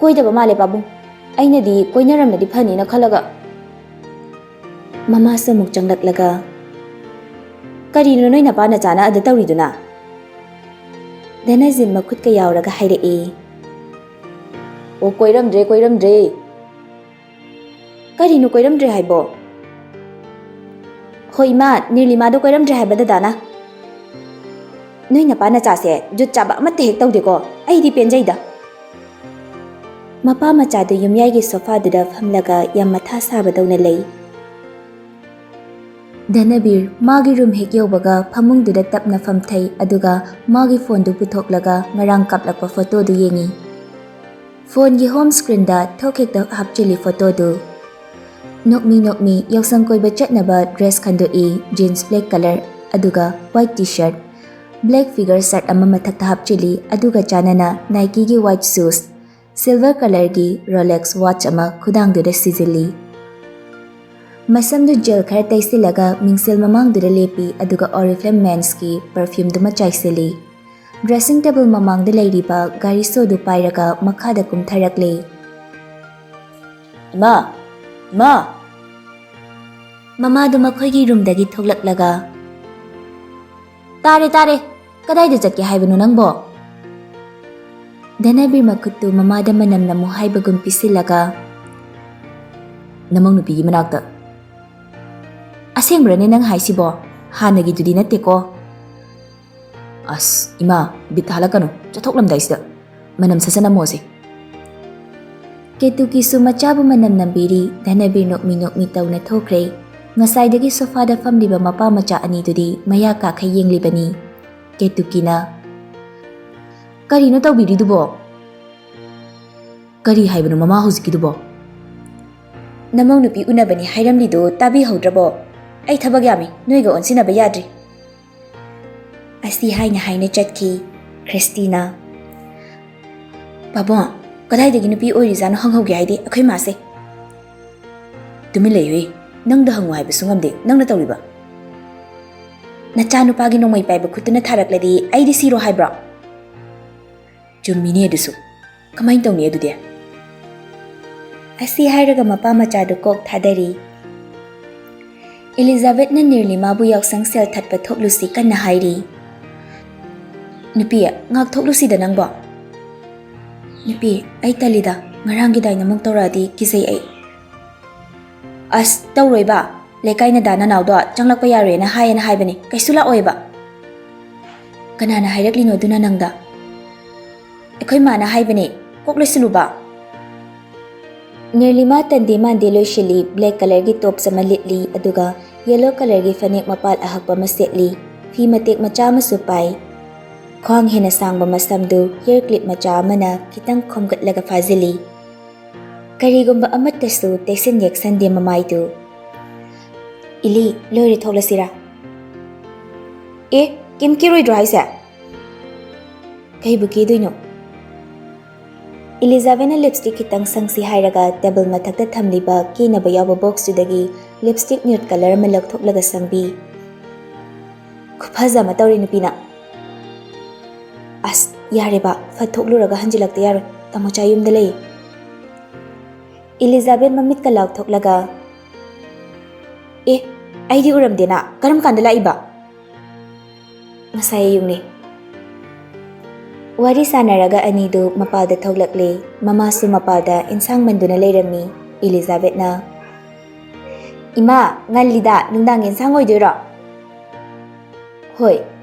"ꯀꯣꯏꯗꯕ ꯃꯥꯜꯂꯦ ꯄꯥꯕꯨꯡ꯫ ꯑꯩꯅꯗꯤ ꯀꯣꯏꯅꯔꯝꯃꯗꯤ ꯐꯅꯤꯅ ꯈꯜꯂꯒ꯫" ꯃꯃꯥꯁꯨ ꯑꯃꯨꯛ ꯆꯪꯂꯛꯂꯒ, "ꯀꯔꯤꯅꯣ ꯅꯣꯏ ꯅꯄꯥ ꯅꯆꯥꯅ ꯑꯗ ꯇꯧꯔꯤꯗꯨꯅ?" ꯙꯅꯖꯤꯠ ꯃꯈꯨꯠꯀ ꯌꯥꯎꯔꯒ ꯍꯥꯏꯔꯛꯏ꯫ "ꯑꯣ, ꯀꯣꯏꯔꯝꯗ꯭ꯔꯦ, ꯀꯣꯏꯔꯝꯗ꯭ꯔꯦ꯫" "ꯀꯔꯤꯅꯣ ꯀꯣꯏꯔꯝꯗ꯭ꯔꯦ ꯍꯥꯏꯕꯣ?" "ꯍꯣꯏ ꯏꯃꯥ, ꯅꯤꯔꯂꯤꯃꯥꯗꯣ ꯀꯣꯏꯔꯝꯗ꯭ꯔꯦ ꯍꯥꯏꯕ ꯗꯗꯥꯅ꯫ ꯅꯣꯏ ꯅꯄꯥ ꯅꯆꯥꯁꯦ ꯖꯨꯠ ꯆꯥꯕ ꯑꯃꯠꯇ ꯍꯦꯛ ꯇꯧꯗꯦꯀꯣ꯫ ꯑꯩꯗꯤ ꯄꯦꯟꯖꯩꯗ꯫" ꯃꯄꯥ ꯃꯆꯥꯗꯨ ꯌꯨꯝꯌꯥꯏꯒꯤ ꯁꯣꯐꯥꯗꯨꯗ ꯐꯝꯂꯒ ꯌꯥꯝ ꯃꯊꯥ ꯁꯥꯕꯗꯧꯅ ꯂꯩ꯫ ꯙꯅꯕꯤꯔ ꯃꯥꯒꯤ ꯔꯨꯝ ꯍꯦꯛ ꯌꯧꯕꯒ ꯐꯃꯨꯡꯗꯨꯗ ꯇꯞꯅ ꯐꯝꯊꯩ, ꯑꯗꯨꯒ ꯃꯥꯒꯤ ꯐꯣꯟꯗꯨ ꯄꯨꯊꯣꯛꯂꯒ ꯉꯔꯥꯡ ꯀꯥꯞꯂꯛꯄ ꯐꯣꯇꯣꯗꯨ ꯌꯦꯡꯉꯤ꯫ ꯐꯣꯟꯒꯤ ꯍꯣꯝ ꯁ꯭ꯀ꯭ꯔꯤꯟꯗ ꯊꯣꯛ ꯍꯦꯛꯇ ꯍꯥꯞꯆꯤꯜꯂꯤ ꯐꯣꯇꯣꯗꯨ꯫ ꯅꯣꯛꯃꯤ ꯅꯣꯛꯃꯤ ꯌꯥꯎꯁꯪ ꯀꯣꯏꯕ ꯆꯠꯅꯕ ꯗ꯭ꯔꯦꯁ ꯈꯟꯗꯣꯛꯏ, ꯖꯤꯟꯁ ꯕ꯭ꯂꯦꯛ ꯀꯂꯔ, ꯑꯗꯨꯒ white T shirt, black figure shirt ꯑꯃ ꯃꯊꯛꯇ ꯍꯥꯞꯆꯤꯜꯂꯤ, ꯑꯗꯨꯒ ꯆꯥꯟꯅꯅ ꯅꯥꯏꯀꯤꯒꯤ ꯋꯥꯏꯠ ꯁꯨꯁ, ꯁꯤꯜꯚꯔ ꯀꯂꯔꯒꯤ ꯔꯣꯂꯦꯛꯁ ꯋꯥꯆ ꯑꯃ ꯈꯨꯗꯥꯡꯗꯨꯗ ꯁꯤꯖꯤꯜꯂꯤ꯫ ꯃꯁꯝꯗꯨ ꯖꯦꯜ ꯈꯔ ꯇꯩꯁꯤꯜꯂꯒ ꯃꯤꯡꯁꯦꯜ ꯃꯃꯥꯡꯗꯨꯗ ꯂꯦꯞꯄꯤ, ꯑꯗꯨꯒ ꯑꯣꯔꯤꯐ꯭ꯂꯦꯝ ꯃꯦꯟꯁꯀꯤ ꯄꯔꯐ꯭ꯌꯨꯝꯗꯨꯃ ꯆꯥꯏꯁꯤꯜꯂꯤ꯫ ꯗ꯭ꯔꯦꯁꯤꯡ ꯇꯦꯕꯜ ꯃꯃꯥꯡꯗ ꯂꯩꯔꯤꯕ ꯒꯥꯔꯤ ꯁꯣꯗꯨ ꯄꯥꯏꯔꯒ ꯃꯈꯥꯗ ꯀꯨꯝꯊꯔꯛꯂꯦ꯫ "ꯏꯃꯥ! ꯏꯃꯥ!" ꯃꯃꯥꯗꯨ ꯃꯈꯣꯏꯒꯤ ꯔꯨꯝꯗꯒꯤ ꯊꯣꯛꯂꯛꯂꯒ, "ꯇꯥꯔꯦ, ꯇꯥꯔꯦ꯫ ꯀꯗꯥꯏꯗ ꯆꯠꯀꯦ ꯍꯥꯏꯕꯅꯣ ꯅꯪꯕꯣ?" ꯙꯅꯕꯤꯔ ꯃꯈꯨꯠꯇꯨ ꯃꯃꯥꯗ ꯃꯅꯝ ꯅꯝꯃꯨ ꯍꯥꯏꯕꯒꯨꯝ ꯄꯤꯁꯤꯜꯂꯒ, "ꯅꯃꯧ ꯅꯨꯄꯤꯒꯤ ꯃꯅꯥꯛꯇ꯫ ꯑꯁꯦꯡꯕ꯭ꯔꯅꯦ ꯅꯪ ꯍꯥꯏꯁꯤꯕꯣ? ꯍꯥꯟꯅꯒꯤꯗꯨꯗꯤ ꯅꯠꯇꯦꯀꯣ?" "ꯑꯁ, ꯏꯃꯥ, ꯕꯤꯠ ꯍꯥꯜꯂꯛꯀꯅꯨ, ꯆꯠꯊꯣꯛꯂꯝꯗꯥꯏꯁꯤꯗ꯫ ꯃꯅꯝ ꯁꯠ ꯁꯠ ꯅꯝꯃꯣꯁꯦ꯫" ꯀꯦꯇꯨꯀꯤꯁꯨ ꯃꯆꯥꯕꯨ ꯃꯅꯝ ꯅꯝꯕꯤꯔꯤ꯫ ꯙꯅꯕꯤꯔ ꯅꯣꯛꯃꯤ ꯅꯣꯛꯃꯤ ꯇꯧꯅ ꯊꯣꯛꯈ꯭ꯔꯦ꯫ ꯉꯁꯥꯏꯗꯒꯤ ꯁꯣꯐꯥꯗ ꯐꯝꯂꯤꯕ ꯃꯄꯥ ꯃꯆꯥ ꯑꯅꯤꯗꯨꯗꯤ ꯃꯌꯥ ꯀꯥꯈꯩ ꯌꯦꯡꯂꯤꯕꯅꯤ꯫ ꯀꯦꯇꯨꯀꯤꯅ, "ꯀꯔꯤꯅꯣ ꯇꯧꯕꯤꯔꯤꯗꯨꯕꯣ?" "ꯀꯔꯤ ꯍꯥꯏꯕꯅꯣ ꯃꯃꯥ ꯍꯧꯖꯤꯛꯀꯤꯗꯨꯕꯣ?" "ꯅꯃꯧ ꯅꯨꯄꯤ ꯎꯅꯕꯅꯤ ꯍꯥꯏꯔꯝꯂꯤꯗꯨ ꯇꯥꯕꯤꯍꯧꯗ꯭ꯔꯕꯣ? ꯑꯩ ꯊꯕꯛ ꯌꯥꯝꯃꯤ, ꯅꯣꯏꯒ ꯑꯣꯟꯁꯤꯟꯅꯕ ꯌꯥꯗ꯭ꯔꯤ꯫" ꯑꯁꯤ ꯍꯥꯏꯅ ꯍꯥꯏꯅ ꯆꯠꯈꯤ꯫ ꯈ꯭ꯔꯤꯁꯇꯤꯅ, "ꯄꯥꯕꯨꯡ, ꯀꯗꯥꯏꯗꯒꯤ ꯅꯨꯄꯤ ꯑꯣꯏꯔꯤꯖꯥꯠꯅꯣ ꯍꯪꯍꯧꯒꯦ ꯍꯥꯏꯗꯤ ꯑꯩꯈꯣꯏ ꯃꯥꯁꯦ?" "ꯇꯨꯃꯤꯟ ꯂꯩꯌꯨ, ꯅꯪꯗ ꯍꯪꯉꯨ ꯍꯥꯏꯕꯁꯨ ꯉꯝꯗꯦ, ꯅꯪꯅ ꯇꯧꯔꯤꯕ꯫ ꯅꯆꯥꯅꯨꯄꯥꯒꯤ ꯅꯣꯡꯃꯩ ꯄꯥꯏꯕ ꯈꯨꯠꯇꯨꯅ ꯊꯥꯔꯛꯂꯗꯤ ꯑꯩꯗꯤ ꯁꯤꯔꯣ ꯍꯥꯏꯕ꯭ꯔꯣ?" "ꯆꯨꯝꯃꯤꯅꯦ ꯑꯗꯨꯁꯨ꯫ ꯀꯃꯥꯏꯅ ꯇꯧꯅꯤ ꯑꯗꯨꯗꯤ?" ꯑꯁꯤ ꯍꯥꯏꯔꯒ ꯃꯄꯥ ꯃꯆꯥꯗꯨ ꯀꯣꯛ ꯊꯥꯗꯔꯤ꯫ ꯏꯂꯤꯖꯥꯕꯦꯠꯅ ꯅꯤꯔꯂꯤꯃꯥꯕꯨ ꯌꯥꯎꯁꯪ ꯁꯦꯜ ꯊꯠꯄ ꯊꯣꯛꯂꯨꯁꯤ ꯀꯟꯅ ꯍꯥꯏꯔꯤ꯫ "ꯅꯨꯄꯤ, ꯉꯥꯛ ꯊꯣꯛꯂꯨꯁꯤꯗ ꯅꯪꯕꯣ꯫" "ꯅꯨꯄꯤ, ꯑꯩ ꯇꯜꯂꯤꯗ, ꯉꯔꯥꯡꯒꯤꯗꯥꯏꯅ ꯑꯃꯨꯛ ꯇꯧꯔꯛꯑꯗꯤ ꯀꯤꯖꯩ ꯑꯩ꯫" "ꯑꯁ, ꯇꯧꯔꯣꯏꯕ꯫ ꯂꯩꯀꯥꯏ ꯅꯗꯥ ꯅꯅꯥꯎꯗꯣ ꯆꯪꯂꯛꯄ ꯌꯥꯔꯣꯏꯅ ꯍꯥꯏꯌꯦꯅ ꯍꯥꯏꯕꯅꯤ, ꯀꯩꯁꯨ ꯂꯥꯛꯑꯣꯏꯕ꯫" "ꯀꯅꯥꯅ ꯍꯥꯏꯔꯛꯂꯤꯅꯣ ꯑꯗꯨꯅ ꯅꯪꯗ?" "ꯑꯩꯈꯣꯏ ꯃꯥꯅ ꯍꯥꯏꯕꯅꯦ, ꯀꯣꯛ ꯂꯣꯏꯁꯤꯜꯂꯨꯕ꯫" ꯅꯤꯔꯂꯤꯃꯥ ꯇꯟꯗꯦ ꯃꯥꯟꯗꯦ ꯂꯣꯏꯁꯤꯜꯂꯤ, ꯕ꯭ꯂꯦꯛ ꯀꯂꯔꯒꯤ ꯇꯣꯞꯁ ꯑꯃ ꯂꯤꯠꯂꯤ, ꯑꯗꯨꯒ ꯌꯦꯂꯣ ꯀꯂꯔꯒꯤ ꯐꯅꯦꯛ ꯃꯄꯥꯜ ꯑꯍꯛꯄ ꯑꯃ ꯁꯦꯠꯂꯤ, ꯐꯤ ꯃꯇꯦꯛ ꯃꯆꯥ ꯑꯃꯁꯨ ꯄꯥꯏ꯫ ꯈ꯭ꯋꯥꯡ ꯍꯦꯟꯅ ꯁꯥꯡꯕ ꯃꯁꯝꯗꯨ ꯍꯤꯌꯔ ꯀ꯭ꯂꯤꯞ ꯃꯆꯥ ꯑꯃꯅ ꯈꯤꯇꯪ ꯈꯣꯝꯒꯠꯂꯒ ꯐꯥꯖꯤꯜꯂꯤ꯫ ꯀꯔꯤꯒꯨꯝꯕ ꯑꯃꯠꯇꯁꯨ ꯇꯩꯁꯤꯟ ꯌꯦꯛꯁꯟꯗꯦ ꯃꯃꯥꯏꯗꯨ꯫ "ꯏꯂꯤ, ꯂꯣꯏꯔꯦ, ꯊꯣꯛꯂꯁꯤꯔꯥ?" "ꯑꯦ, ꯀꯩꯝ ꯀꯤꯔꯣꯏꯗ꯭ꯔꯣ ꯍꯥꯏꯁꯦ?" "ꯀꯩꯕꯨ ꯀꯤꯗꯣꯏꯅꯣ?" ꯏꯂꯤꯖꯥꯕꯦꯠꯅ ꯂꯤꯞꯁꯇꯤꯛ ꯈꯤꯇꯪ ꯁꯪꯁꯤ ꯍꯥꯏꯔꯒ ꯇꯦꯕꯜ ꯃꯊꯛꯇ ꯊꯝꯂꯤꯕ ꯀꯦꯅꯕ ꯌꯥꯎꯕ ꯕꯣꯛꯁꯇꯨꯗꯒꯤ ꯂꯤꯞꯁꯇꯤꯛ ꯅ꯭ꯌꯨꯠ ꯀꯂꯔ ꯑꯃ ꯂꯧꯊꯣꯛꯂꯒ ꯁꯪꯕꯤ꯫ "ꯈꯨꯐꯖ ꯑꯃ ꯇꯧꯔꯦ ꯅꯨꯄꯤꯅ꯫ "ꯌꯥꯔꯦꯕ, ꯐꯠ ꯊꯣꯛꯂꯨꯔꯒ ꯍꯟꯖꯤꯜꯂꯛꯇ ꯌꯥꯔꯣꯏ꯫ ꯇꯥꯃꯣꯆꯥ ꯌꯨꯝꯗ ꯂꯩ꯫" ꯏꯂꯤꯖꯥꯕꯦꯠ ꯃꯃꯤꯠꯀ ꯂꯥꯎꯊꯣꯛꯂꯒ, "ꯑꯦ, ꯑꯩꯗꯤ ꯎꯔꯝꯗꯦꯅ꯫ ꯀꯔꯝ ꯀꯥꯟꯗ ꯂꯥꯛꯏꯕ?" "ꯉꯁꯥꯏ ꯑꯌꯨꯛꯅꯦ꯫" ꯋꯥꯔꯤ ꯁꯥꯟꯅꯔꯒ ꯑꯅꯤꯗꯨ ꯃꯄꯥꯜꯗ ꯊꯣꯛꯂꯛꯂꯦ꯫ ꯃꯃꯥꯁꯨ ꯃꯄꯥꯜꯗ ꯏꯟꯁꯥꯡ ꯃꯟꯗꯨꯅ ꯂꯩꯔꯝꯃꯤ꯫ ꯏꯂꯤꯖꯥꯕꯦꯠꯅ, "ꯏꯃꯥ, ꯉꯜꯂꯤꯗ, ꯅꯨꯡꯗꯥꯡꯒꯤ ꯏꯟꯁꯥꯡ ꯑꯣꯏꯗꯣꯏꯔꯣ?" "ꯍꯣꯏ,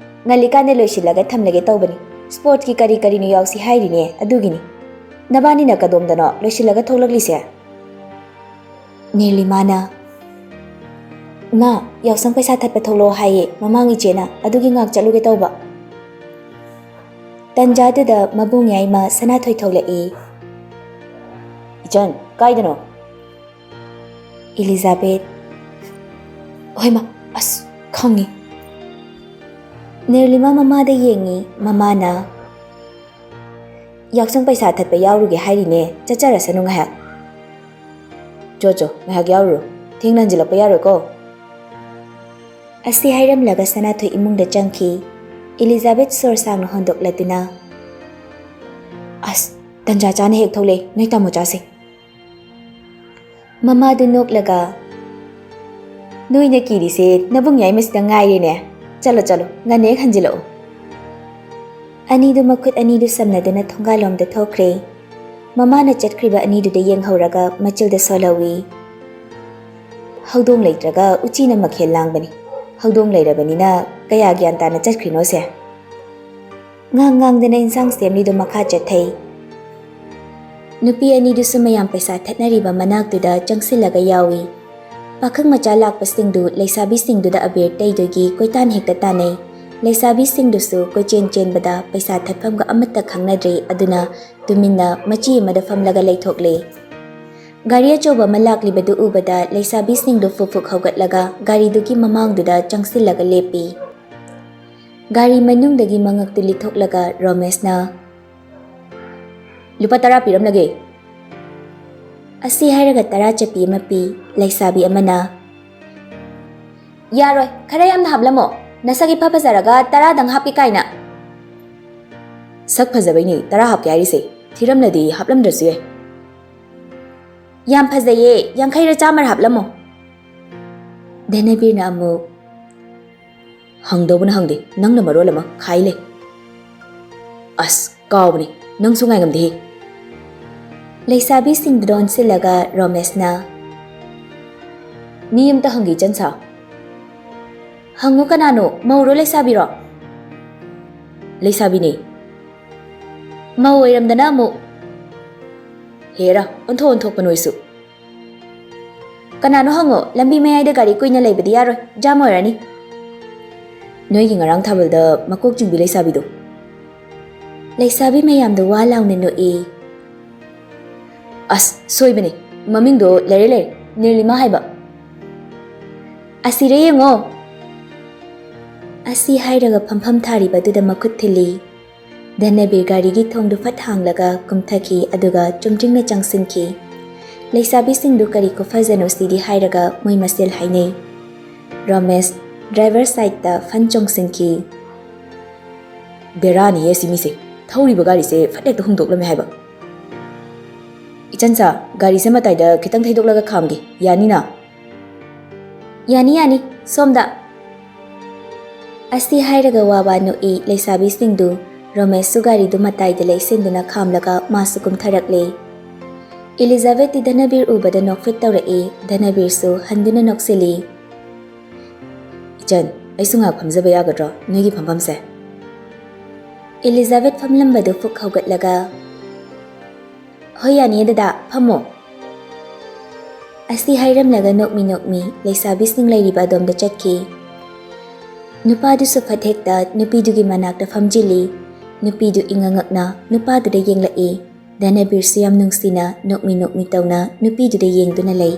ꯉꯜꯂꯤꯀꯥꯟꯗ ꯂꯣꯏꯁꯤꯜꯂꯒ ꯊꯝꯂꯒꯦ ꯇꯧꯕꯅꯤ꯫ ꯁ꯭ꯄꯣꯔꯠꯀꯤ ꯀꯔꯤ ꯀꯔꯤꯅꯣ ꯌꯥꯎꯁꯤ ꯍꯥꯏꯔꯤꯅꯦ, ꯑꯗꯨꯒꯤꯅꯤ꯫ ꯅꯕꯥꯅꯤꯅ ꯀꯗꯣꯝꯗꯅꯣ ꯂꯣꯏꯁꯤꯜꯂꯒ ꯊꯣꯛꯂꯛꯂꯤꯁꯦ?" ꯅꯤꯔꯂꯤꯃꯥꯅ, "ꯏꯃꯥ, ꯌꯥꯎꯁꯪ ꯄꯩꯁꯥ ꯊꯠꯄ ꯊꯣꯛꯂꯛꯑꯣ ꯍꯥꯏꯌꯦ ꯃꯃꯥꯡ ꯏꯆꯦꯅ, ꯑꯗꯨꯒꯤ ꯉꯥꯛ ꯆꯠꯂꯨꯒꯦ ꯇꯧꯕ꯫" ꯇꯟꯖꯥꯗꯨꯗ ꯃꯕꯨꯡ ꯌꯥꯏꯃ ꯁꯅꯥꯊꯣꯏ ꯊꯣꯛꯂꯛꯏ꯫ "ꯏꯆꯟ, ꯀꯥꯏꯗꯅꯣ?" ꯏꯂꯤꯖꯥꯕꯦꯠ, "ꯍꯣꯏꯃ, ꯑꯁ, ꯈꯪꯉꯤ꯫" ꯅꯤꯔꯂꯤꯃꯥ ꯃꯃꯥꯗ ꯌꯦꯡꯉꯤ꯫ ꯃꯃꯥꯅ, "ꯌꯥꯎꯁꯪ ꯄꯩꯁꯥ ꯊꯠꯄ ꯌꯥꯎꯔꯨꯒꯦ ꯍꯥꯏꯔꯤꯅꯦ, ꯆꯠꯆꯔꯁꯅꯨ ꯉꯥꯏꯍꯥꯛ꯫" "ꯆꯣ ꯆꯣ, ꯉꯥꯏꯍꯥꯛ ꯌꯥꯎꯔꯨꯔꯣ, ꯊꯦꯡꯅ ꯍꯟꯖꯤꯜꯂꯛꯄ ꯌꯥꯔꯣꯏꯀꯣ꯫" ꯑꯁꯤ ꯍꯥꯏꯔꯝꯂꯒ ꯁꯅꯥꯊꯣꯏ ꯏꯃꯨꯡꯗ ꯆꯪꯈꯤ꯫ ꯏꯂꯤꯖꯥꯕꯦꯠ ꯁꯣꯔ ꯁꯥꯡꯅ ꯍꯣꯟꯗꯣꯛꯂꯗꯨꯅ, "ꯑꯁ, ꯇꯟꯖꯥ ꯆꯥꯅ ꯍꯦꯛ ꯊꯣꯛꯂꯛꯑꯦ ꯅꯣꯏ ꯇꯥꯃꯣꯆꯥꯁꯦ꯫" ꯃꯃꯥꯗꯨ ꯅꯣꯛꯂꯒ, "ꯅꯣꯏꯅ ꯀꯤꯔꯤꯁꯦ ꯅꯕꯨꯡ ꯌꯥꯏꯃꯁꯤꯗ ꯉꯥꯏꯔꯦꯅꯦ꯫ ꯆꯠꯂꯣ, ꯆꯠꯂꯣ, ꯉꯟꯅ ꯍꯦꯛ ꯍꯟꯖꯤꯜꯂꯛꯎ꯫" ꯑꯅꯤꯗꯨ ꯃꯈꯨꯠ ꯑꯅꯤꯗꯨ ꯁꯝꯅꯗꯨꯅ ꯊꯣꯡꯒꯥꯜꯂꯣꯝꯗ ꯊꯣꯛꯈ꯭ꯔꯦ꯫ ꯃꯃꯥꯅ ꯆꯠꯈ꯭ꯔꯤꯕ ꯑꯅꯤꯗꯨꯗ ꯌꯦꯡꯍꯧꯔꯒ ꯃꯆꯤꯜꯗ ꯁꯣꯜꯍꯧꯏ꯫ "ꯍꯧꯗꯣꯡ ꯂꯩꯇ꯭ꯔꯒ ꯎꯆꯤꯅ ꯃꯈꯦꯜ ꯂꯥꯡꯕꯅꯤ꯫ ꯍꯧꯗꯣꯡ ꯂꯩꯔꯕꯅꯤꯅ ꯀꯌꯥ ꯒ꯭ꯌꯥꯟ ꯇꯥꯅ ꯆꯠꯈ꯭ꯔꯤꯅꯣꯁꯦ?" ꯉꯥꯡ ꯉꯥꯡꯗꯅ ꯏꯟꯁꯥꯡ ꯁꯦꯝꯂꯤꯗꯨ ꯃꯈꯥ ꯆꯠꯊꯩ꯫ ꯅꯨꯄꯤ ꯑꯅꯤꯗꯨꯁꯨ ꯃꯌꯥꯝ ꯄꯩꯁꯥ ꯊꯠꯅꯔꯤꯕ ꯃꯅꯥꯛꯇꯨꯗ ꯆꯪꯁꯤꯜꯂꯒ ꯌꯥꯎꯏ꯫ ꯄꯥꯈꯪ ꯃꯆꯥ ꯂꯥꯛꯄꯁꯤꯡꯗꯨ ꯂꯩꯁꯥꯕꯤꯁꯤꯡꯗꯨꯗ ꯑꯕꯦꯔ ꯇꯩꯗꯣꯏꯒꯤ ꯀꯣꯏꯇꯥꯟ ꯍꯦꯛꯇ ꯇꯥꯟꯅꯩ꯫ ꯂꯩꯁꯥꯕꯤꯁꯤꯡꯗꯨꯁꯨ ꯀꯣꯏꯆꯦꯟ ꯆꯦꯟꯕꯗ ꯄꯩꯁꯥ ꯊꯠꯐꯝꯒ ꯑꯃꯠꯇ ꯈꯪꯅꯗ꯭ꯔꯦ꯫ ꯑꯗꯨꯅ ꯇꯨꯃꯤꯟꯅ ꯃꯆꯤ ꯑꯃꯗ ꯐꯝꯂꯒ ꯂꯩꯊꯣꯛꯂꯦ꯫ ꯒꯥꯔꯤ ꯑꯆꯧꯕ ꯑꯃ ꯂꯥꯛꯂꯤꯕꯗꯨ ꯎꯕꯗ ꯂꯩꯁꯥꯕꯤꯁꯤꯡꯗꯨ ꯐꯨꯛ ꯐꯨꯛ ꯍꯧꯒꯠꯂꯒ ꯒꯥꯔꯤꯗꯨꯒꯤ ꯃꯃꯥꯡꯗꯨꯗ ꯆꯪꯁꯤꯜꯂꯒ ꯂꯦꯞꯄꯤ꯫ ꯒꯥꯔꯤ ꯃꯅꯨꯡꯗꯒꯤ ꯃꯉꯛꯇꯨ ꯂꯤꯊꯣꯛꯂꯒ ꯔꯣꯃꯦꯁꯅ, "ꯂꯨꯄꯥ ꯇꯔꯥ ꯄꯤꯔꯝꯂꯒꯦ꯫" ꯑꯁꯤ ꯍꯥꯏꯔꯒ ꯇꯔꯥ ꯆꯠꯄꯤ ꯑꯃ ꯄꯤ꯫ ꯂꯩꯁꯥꯕꯤ ꯑꯃꯅ, "ꯌꯥꯔꯣꯏ, ꯈꯔ ꯌꯥꯝꯅ ꯍꯥꯞꯂꯝꯃꯣ꯫ ꯅꯁꯛ ꯏꯐ ꯐꯖꯔꯒ ꯇꯔꯥꯗꯪ ꯍꯥꯞꯀꯦ ꯀꯥꯏꯅ꯫" ꯁꯛ ꯐꯖꯕꯩꯅꯦ ꯇꯔꯥ ꯍꯥꯞꯀꯦ ꯍꯥꯏꯔꯤꯁꯦ, ꯊꯤꯔꯝꯂꯗꯤ ꯍꯥꯞꯂꯝꯗ꯭ꯔꯁꯨ ꯌꯥꯏ꯫ ꯌꯥꯝ ꯐꯖꯩꯌꯦ, ꯌꯥꯡꯈꯩꯔ ꯆꯥꯝꯃꯔ ꯍꯥꯞꯂꯝꯃꯣ꯫ ꯙꯅꯕꯤꯔꯅ ꯑꯃꯨꯛ, ꯍꯪꯗꯧꯕꯅ ꯍꯪꯗꯦ, ꯅꯪꯅ ꯃꯔꯣꯜ ꯑꯃ ꯈꯥꯏ ꯂꯩ꯫ ꯑꯁ, ꯀꯥꯎꯕꯅꯤ, ꯅꯪꯁꯨ ꯉꯥꯏꯉꯝꯗꯦꯍꯦ꯫ ꯂꯩꯁꯥꯕꯤꯁꯤꯡꯗꯨꯗ ꯑꯣꯟꯁꯤꯜꯂꯒ ꯔꯣꯃꯦꯁꯅ, ꯃꯤ ꯑꯝꯇ ꯍꯪꯒꯦ ꯏꯆꯟ ꯁꯥ꯫ ꯍꯪꯉꯨ, ꯀꯅꯥꯅꯣ? ꯃꯧꯔꯣ ꯂꯩꯁꯥꯕꯤꯔꯣ? ꯂꯩꯁꯥꯕꯤꯅꯦ꯫ ꯃꯧ ꯑꯣꯏꯔꯝꯗꯅ ꯑꯃꯨꯛ꯫ ꯍꯦꯔꯥ, ꯑꯣꯟꯊꯣꯛ ꯑꯣꯟꯊꯣꯛꯄ ꯅꯣꯏꯁꯨ꯫ ꯀꯅꯥꯅꯣ ꯍꯪꯉꯣ, ꯂꯝꯕꯤ ꯃꯌꯥꯏꯗ ꯒꯥꯔꯤ ꯀꯨꯏꯅ ꯂꯩꯕꯗꯤ ꯌꯥꯔꯣꯏ, ꯖꯥꯝ ꯑꯣꯏꯔꯅꯤ꯫ ꯅꯣꯏꯒꯤ ꯉꯔꯥꯡ ꯊꯥꯕꯜꯗ ꯃꯀꯣꯛ ꯆꯤꯡꯕꯤ ꯂꯩꯁꯥꯕꯤꯗꯣ꯫ ꯂꯩꯁꯥꯕꯤ ꯃꯌꯥꯝꯗꯣ ꯋꯥ ꯂꯥꯎꯅ ꯅꯣꯛꯏ꯫ ꯑꯁ, ꯁꯣꯏꯕꯅꯦ, ꯃꯃꯤꯡꯗꯣ ꯂꯩꯔꯦ ꯂꯩꯔꯦ, ꯅꯤꯔꯂꯤꯃꯥ ꯍꯥꯏꯕ꯫ ꯑꯁꯤꯔꯦ ꯌꯦꯡꯉꯣ꯫ ꯑꯁꯤ ꯍꯥꯏꯔꯒ ꯐꯝꯐꯝ ꯊꯥꯔꯤꯕꯗꯨꯗ ꯃꯈꯨꯠ ꯊꯤꯜꯂꯤ꯫ ꯙꯅꯕꯤꯔ ꯒꯥꯔꯤꯒꯤ ꯊꯣꯡꯗꯨ ꯐꯠ ꯍꯥꯡꯂꯒ ꯀꯨꯝꯊꯈꯤ, ꯑꯗꯨꯒ ꯆꯨꯝꯗ꯭ꯔꯤꯡꯅ ꯆꯪꯁꯤꯟꯈꯤ꯫ ꯂꯩꯁꯥꯕꯤꯁꯤꯡꯗꯨ ꯀꯔꯤ ꯈꯨꯐꯖꯅꯣ ꯁꯤꯗꯤ ꯍꯥꯏꯔꯒ ꯃꯣꯏ ꯃꯁꯦꯜ ꯍꯥꯏꯅꯩ꯫ ꯔꯣꯃꯦꯁ ꯗ꯭ꯔꯥꯏꯚꯔ ꯁꯥꯏꯠꯇ ꯐꯟ ꯆꯣꯡꯁꯤꯟꯈꯤ꯫ ꯕꯦꯔꯥꯅꯤꯌꯦ ꯁꯤ ꯃꯤꯁꯦ, ꯊꯧꯔꯤꯕ ꯒꯥꯔꯤꯁꯦ ꯐꯠ ꯍꯦꯛꯇ ꯍꯨꯝꯗꯣꯛꯂꯝꯃꯦ ꯍꯥꯏꯕ꯫ ꯏꯆꯟꯁꯥ, ꯒꯥꯔꯤꯁꯦ ꯃꯇꯥꯏꯗ ꯈꯤꯇꯪ ꯊꯩꯗꯣꯛꯂꯒ ꯈꯥꯝꯒꯦ, ꯌꯥꯅꯤꯅ? ꯌꯥꯅꯤ, ꯌꯥꯅꯤ, ꯁꯣꯝꯗ꯫ ꯑꯁꯤ ꯍꯥꯏꯔꯒ ꯋꯥ ꯋꯥ ꯅꯣꯛꯏ ꯂꯩꯁꯥꯕꯤꯁꯤꯡꯗꯨ꯫ ꯔꯣꯃꯦꯁꯁꯨ ꯒꯥꯔꯤꯗꯨ ꯃꯇꯥꯏꯗ ꯂꯩꯁꯤꯟꯗꯨꯅ ꯈꯥꯝꯂꯒ ꯃꯥꯁꯨ ꯀꯨꯝꯊꯔꯛꯂꯦ꯫ ꯏꯂꯤꯖꯥꯕꯦꯠꯇꯤ ꯙꯅꯕꯤꯔ ꯎꯕꯗ ꯅꯣꯛꯐꯦꯠ ꯇꯧꯔꯛꯏ, ꯙꯅꯕꯤꯔꯁꯨ ꯍꯟꯗꯨꯅ ꯅꯣꯛꯁꯤꯜꯂꯤ꯫ ꯏꯆꯟ, ꯑꯩꯁꯨ ꯉꯥꯏꯍꯥꯛ ꯐꯝꯖꯕ ꯌꯥꯒꯗ꯭ꯔꯣ ꯅꯣꯏꯒꯤ ꯐꯝꯐꯝꯁꯦ? ꯏꯂꯤꯖꯥꯕꯦꯠ ꯐꯝꯂꯝꯕꯗꯨ ꯐꯨꯛ ꯍꯧꯒꯠꯂꯒ, ꯍꯣꯏ, ꯌꯥꯅꯤꯌꯦ ꯗꯗꯥ, ꯐꯝꯃꯣ꯫ ꯑꯁꯤ ꯍꯥꯏꯔꯝꯂꯒ ꯅꯣꯛꯃꯤ ꯅꯣꯛꯃꯤ ꯂꯩꯁꯥꯕꯤꯁꯤꯡ ꯂꯩꯔꯤꯕ ꯑꯗꯣꯝꯗ ꯆꯠꯈꯤ꯫ ꯅꯨꯄꯥꯗꯨꯁꯨ ꯐꯠ ꯍꯦꯛꯇ ꯅꯨꯄꯤꯗꯨꯒꯤ ꯃꯅꯥꯛꯇ ꯐꯝꯖꯤꯜꯂꯤ꯫ ꯅꯨꯄꯤꯗꯨ ꯏꯉꯛ ꯉꯛꯅ ꯅꯨꯄꯥꯗꯨꯗ ꯌꯦꯡꯂꯛꯏ꯫ ꯙꯅꯕꯤꯔꯁꯨ ꯌꯥꯝ ꯅꯨꯡꯁꯤꯅ ꯅꯣꯛꯃꯤ ꯅꯣꯛꯃꯤ ꯇꯧꯅ ꯅꯨꯄꯤꯗꯨꯗ ꯌꯦꯡꯗꯨꯅ ꯂꯩ꯫